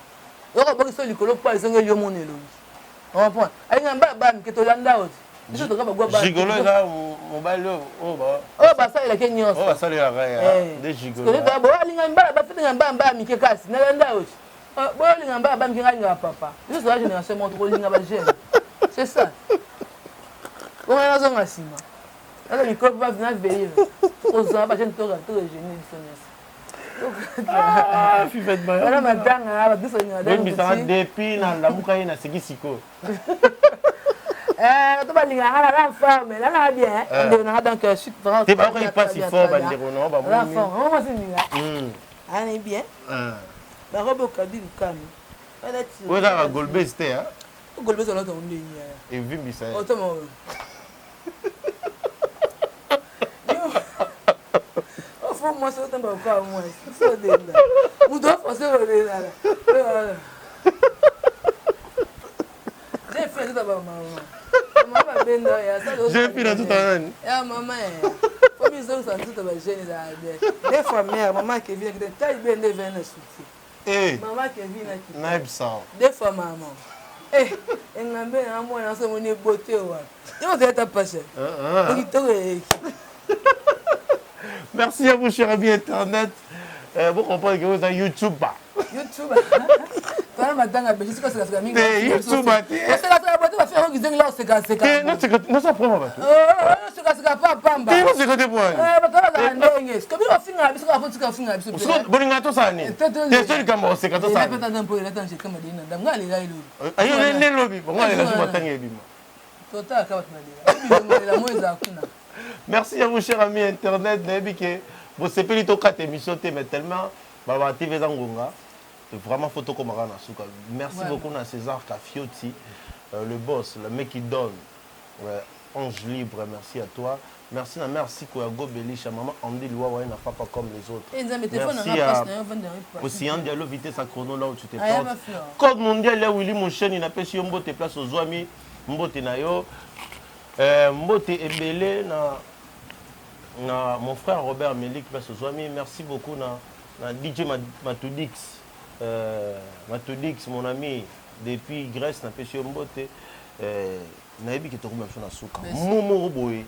Loko obokisi yo likolo po ezongeli yo mona elongi. Comprendre? Alinga mbala ba mike tolanda oyo. Biso toka bagwa ba.
Gigolo eza mobali oyo ba
oyo basalelaka ye nyonso.
Oyo basalelaka ye
eh.
nde gigolo.
Bo alinga mbala ba fete mbala mbala mike kasi nalanda oyo. Ah, bolinga mbala ba mike ngai papa. Biso toza génération moko tokolinga ba jeune. C'est ça. Bongo nazonga nsima. Naza mikolo mpe na veille. Kozwa ba jeune to to jeune biso nyonso.
Ah, Fivette Bayo.
Wana matanga ba biso nyonso.
Boyebisaka depuis na lamuka ye naseki sikoyo.
Eh, to balingaka nga na forme na na bien eh. ndeko nanga donc je suis vraiment
te bayoka mpasi fort bandeko na
bamoni la forme mwasi ninga ani bien barobe okabi lukami
oyo ezaka golbes te
golbes olata ngo ndenge yaya
evimbisa ye
otoma oyo ofo mwasi otamba lokola mwasi fodenda moto aforce kolelala j'ai fait tout bamama mama babenda ya
j'ai fait na tout nani
ya mama ya po bizongisa nzoto bajeune ezala bien des fois mère mama kevin akita taille bien nde vene na soutien
Eh.
Maman Kevin akita.
Nayebisa yo.
Deux fois maman. Eh, engambe na mwana so moni beauté wapi. Yo ozali ata pasha.
Ah, ah.
Kitoko eleki.
Merci à vous, chers amis internet. Euh, vous comprenez que vous êtes YouTuber.
YouTube. Tala matanga beshi sika sika sika mingi.
Te YouTuber te.
Oseka sika bote ba faire kizengi la oseka seka.
Te no seka no sa proma bato.
Oh, oseka sika pa pamba.
Te no seka te poani.
Eh, bato ba ndenge. Sika bino finga biso ka fotika finga biso.
Siko bolinga to sala nini? Te so likambo oseka to sala.
Pe tata mpo elata nje kama dina ndam nga lela elobi.
Ayo ne lobi, bango alela so matanga ebima.
Tota ka bato na lela. Lela mo eza kuna.
Merci à vous chers amis internet, nayebi ke bosepeli tokata émission te mais tellement balobaka TV eza ngonga vraiment faut tokoma kaka na suka. Merci beaucoup na César Kafioti, euh, le boss, le mec qui donne. Ouais, ange libre, merci à toi. Merci na mère Siko ya Gobelisha, maman Andy Luwawa n'a pas comme les autres.
Eh, Nzambe, téléphone
Merci
na nga
à
passe na yo, vanda yo,
Océan Diallo, vitesse à chrono là où tu te
Ah, ya
portes.
ma fleur.
Code mondial ya Willy Mosheni na pesi yo mbote place ozwami mbote na yo. Euh, mbote ebele na na mon frère Robert Melik place ozwami. Merci beaucoup na na DJ Matudix. Euh, Matudix mon ami depuis Grèce na pesi yo mbote. Euh, nayebi ke tokomi na biso na suka mo moko boye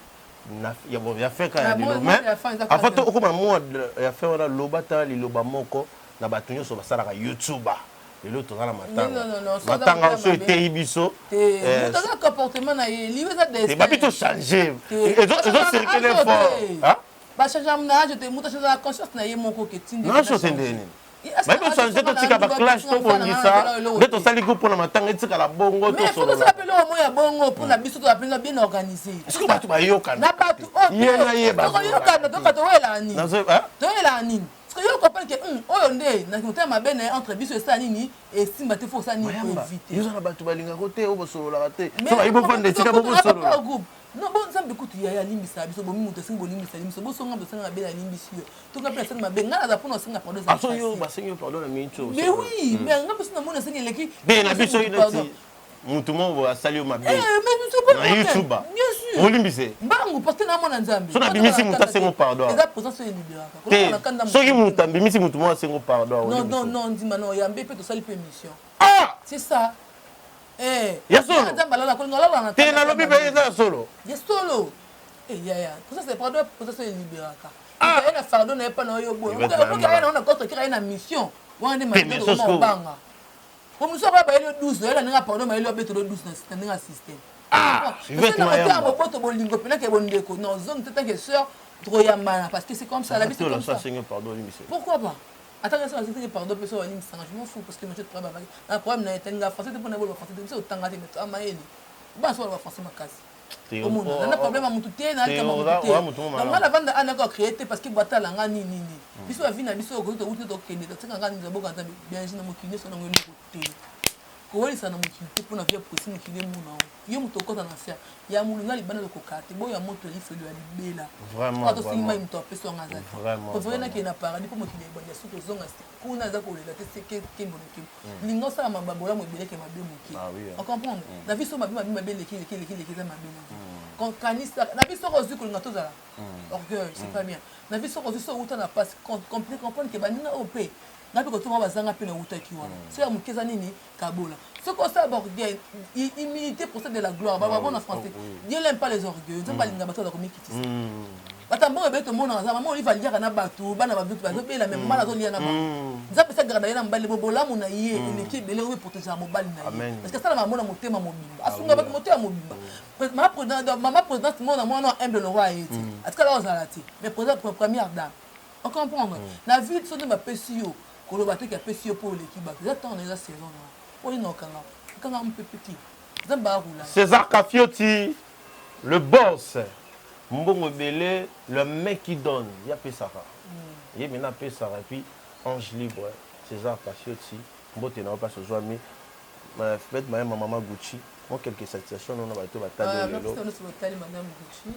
ya fin kaka ya lelo mais avant to okoma mwa ya fin wana loba ta liloba moko na bato nyonso basalaka youtube lelo toza na matanga matanga so eteyi biso babi tochange ezocircule fort
bachange na age te moto achange na conscience na ye moko ketindi
na age te ndenge nini bayebi ochange totika baclash tobongisa nde tosali groupe mpona matanga etikala bongo
tosolola mpe eloko moko ya bongo mpona biso toza mpenza bien organisé
soki bato bayokana
na bato oyo tokoyokana toyoka toyelaka nini toyelaka nini soki yo comprendre que oyo nde na motema mabe na ye entre biso esala nini, esimba te, faut osala nini po éviter.
Yo oza na bato balingaka yo te, oyo bosololaka te, so bayi bofanda esika moko bosolola.
Groupe non, bo Nzambe kutu yaya alimbisa biso, bomi moto asengi bolimbisa biso, bosonga moto asenga mabe, nalimbisi yo, to nga mpe nasengi mabe, nga naza mpona osenga pardon.
Eza so yo basengi yo pardon na minute oyo?
Mais oui, mais nga mpe so namoni asengi eleki.
Te, na biso neti mutu moko boye asali yo mabe na YouTube, olimbise?
Mbangu, parce que namona Nzambe.
So nabimisi moto asengo pardon?
Eza présence oyo eliberaka.
Te, soki moto abimisi motu moko asengo pardon?
Non, non, non, ndima non, yambe mpe tosali mpe émission.
Ah,
c'est ça. Eh,
ya solo?
Nzambe alala kolinga alala na
Te, nalobi mpe eza ya solo.
Ya solo. Eh, yaya, présence, pardon, présence oyo eliberaka. Aye na fardeau na ye mpa na oyo boye, okoki aye na contre kaka ye na mission wana nde mabe obanga. Mosusu akoya bayeli yo 12, oyela ndenge pardon, bayeli yo abetelo 12 na ndenge ya système.
Ah,
boboto, bolingo mpenake, bondeko non zone te, tant que sœur tokoyambana, parce que c'est comme ça la vie, c'est comme ça. Pourquoi pas? Ata nga soki pardon mpe so balimbisanga, je m'en fous, parce que monsieur travail na problème na ye, nga français te, mpona boloba français te, biso otanga te, mais amayeli bana so baloba français makasi. Omona nana problème ya motu te, nalika motu te, donc nga navanda ana ko créer te, parce que batala nga nini nini. Biso bavi na biso okoki, touti, tokende, totika nga nzaboka Nzambe bien na mokili nyonso nango eloko te, kowelisa na mokili te, mpona vie précis mokili emona yo moto okota na fer ya molunga libanda, tokoka te boya moto ya lifelo ya libela. Tosengi mai, moto apesi wanga aza te. Préféré nakende na paradis, mpo mokili ebandi ya suki ozonga kuna eza kolela te, kembo na kembo. Linga osala bolamu ebeleke mabe moke, ocomprendre? Na vie so mabe, mabe, mabe eleki, eleki, eleki, eleki, eza mabe na vie. Kanisa na vie soko ozwi kolinga tozala orgueil, c'est pas bien. Na vie soko ozwi, so outa na pasi, comprendre ke baninga oyo mpe nga mpe kotoma bazanga mpe nawutaki wana, so ya moke eza nini, kabola. Soki osala baorgueil, humilité procède de la gloire, baloba na français, Dieu n'aime pas les orgueilleux. Nzambe alinga bato aza komikitisa. Bato mbongo ebele tomonaka aza mama Olive aliaka na bato, bana bato bazobela, me mama azolia na bango. Nzambe esa garda ye na mobali, bolamu na ye eleki ebele oyo eprotégeaka mobali na ye, parce que asalaka mona motema mobimba, asunga bato motema mobimba. Mama présidente mona mwana humble, le roi aye te, atikala ozala te, mais président, première dame, ocomprendre? Na vie so nde bapesi yo, koloba te ke apesi yo mpo oleki bato. Eza ntango na eza saison na oyo na okanga okanga mopepe te, Nzambe akula.
César Kafioti, le boss, mbongo ebele, le mec qui donne, ye apesaka, ye mena apesaka. Et puis ange libre César Kafioti, mbote na yo mpasi ozwami Fivette Mayamba, mama Gucci, mwa quelques salutations nona bato batali lelo.
Nyonso batali madame Gucci,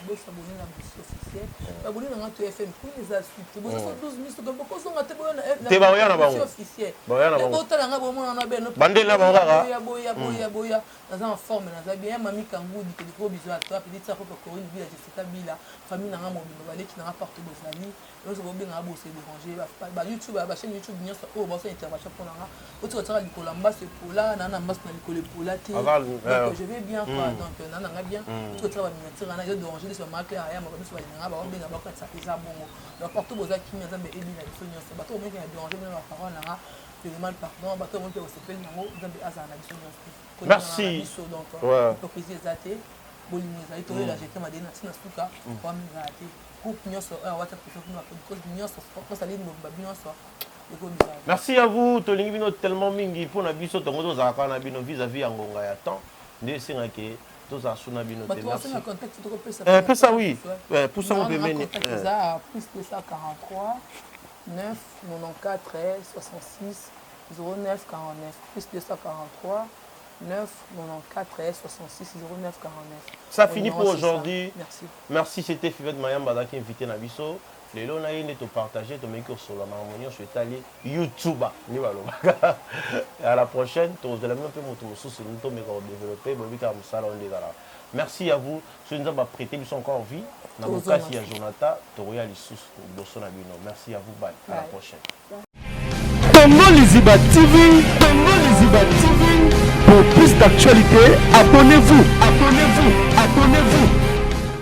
bosabone na Gucci officiel, babone nanga to FM kuna eza suite, boza 12 miso bokozonga te, boya.
Te, baoya na bango.
Officiel.
Baoya na bango.
Botala nga, bomona na beno.
Bandeli na bango kaka.
Boya, boya, boya, boya, naza en forme, naza bien. Mami Kangudi, ke gros bisous à toi, petite sœur propre Corinne Bila, Jessica Bila, famille nanga mobimba, baleki nanga partout bozali nyonso, bobengaka bose déranger ba YouTube, ba chaîne YouTube nyonso oyo basala intervention mpo nanga, otika tiaka likolo ya mbaso epola na mbaso na likolo epola te. Donc je vais bien quoi, donc na nanga bien. Otika tiaka baminiature wana ezo déranger biso, bamama Claire ayamba biso, balinganga baobenga bakatisa, eza bongo. Donc partout boza, kimia Nzambe ebina biso nyonso. Bato omeki na déranger bino na baparole nanga, je demande pardon. Bato omoni mpe bosepeli nango, Nzambe azala na biso nyonso.
Merci.
Biso donc hypocrisie eza te, bolingo ezali, toyela jete madeni na ntina suka wami ezala te. Groupe nyonso oyo awata cause nyonso osali mobimba nyonso.
Merci à vous, tolingi bino tellement mingi. Mpona biso tongo tozalaka na bino vis-à-vis ya ngonga ya temps nde esengaki tozala su na bino te. Merci. Pesa, oui, pusango pembeni.
Eza plus 243 9 94 66 09 49, plus 243 9 94 66 09 49.
Ça finit pour aujourd'hui.
Merci.
Merci, c'était Fivette Mayamba azalaki invité na biso lelo. Na ye nde topartage, tomeki kosolola makambo nyonso etali YouTube nde balobaka. À la prochaine, tozela bino mpe moto mosusu tomeka kodévelopper. Boyebi kaka mosala oyo nde ezalaka. Merci à vous. Soki Nzambe aprêter biso encore vie na bokasi ya Jonathan, tokoya lisusu liboso na bino. Merci à vous, bye, à la prochaine.
Congo Liziba TV, Congo Liziba TV. Pour plus d'actualités, abonnez-vous, abonnez-vous, abonnez-vous.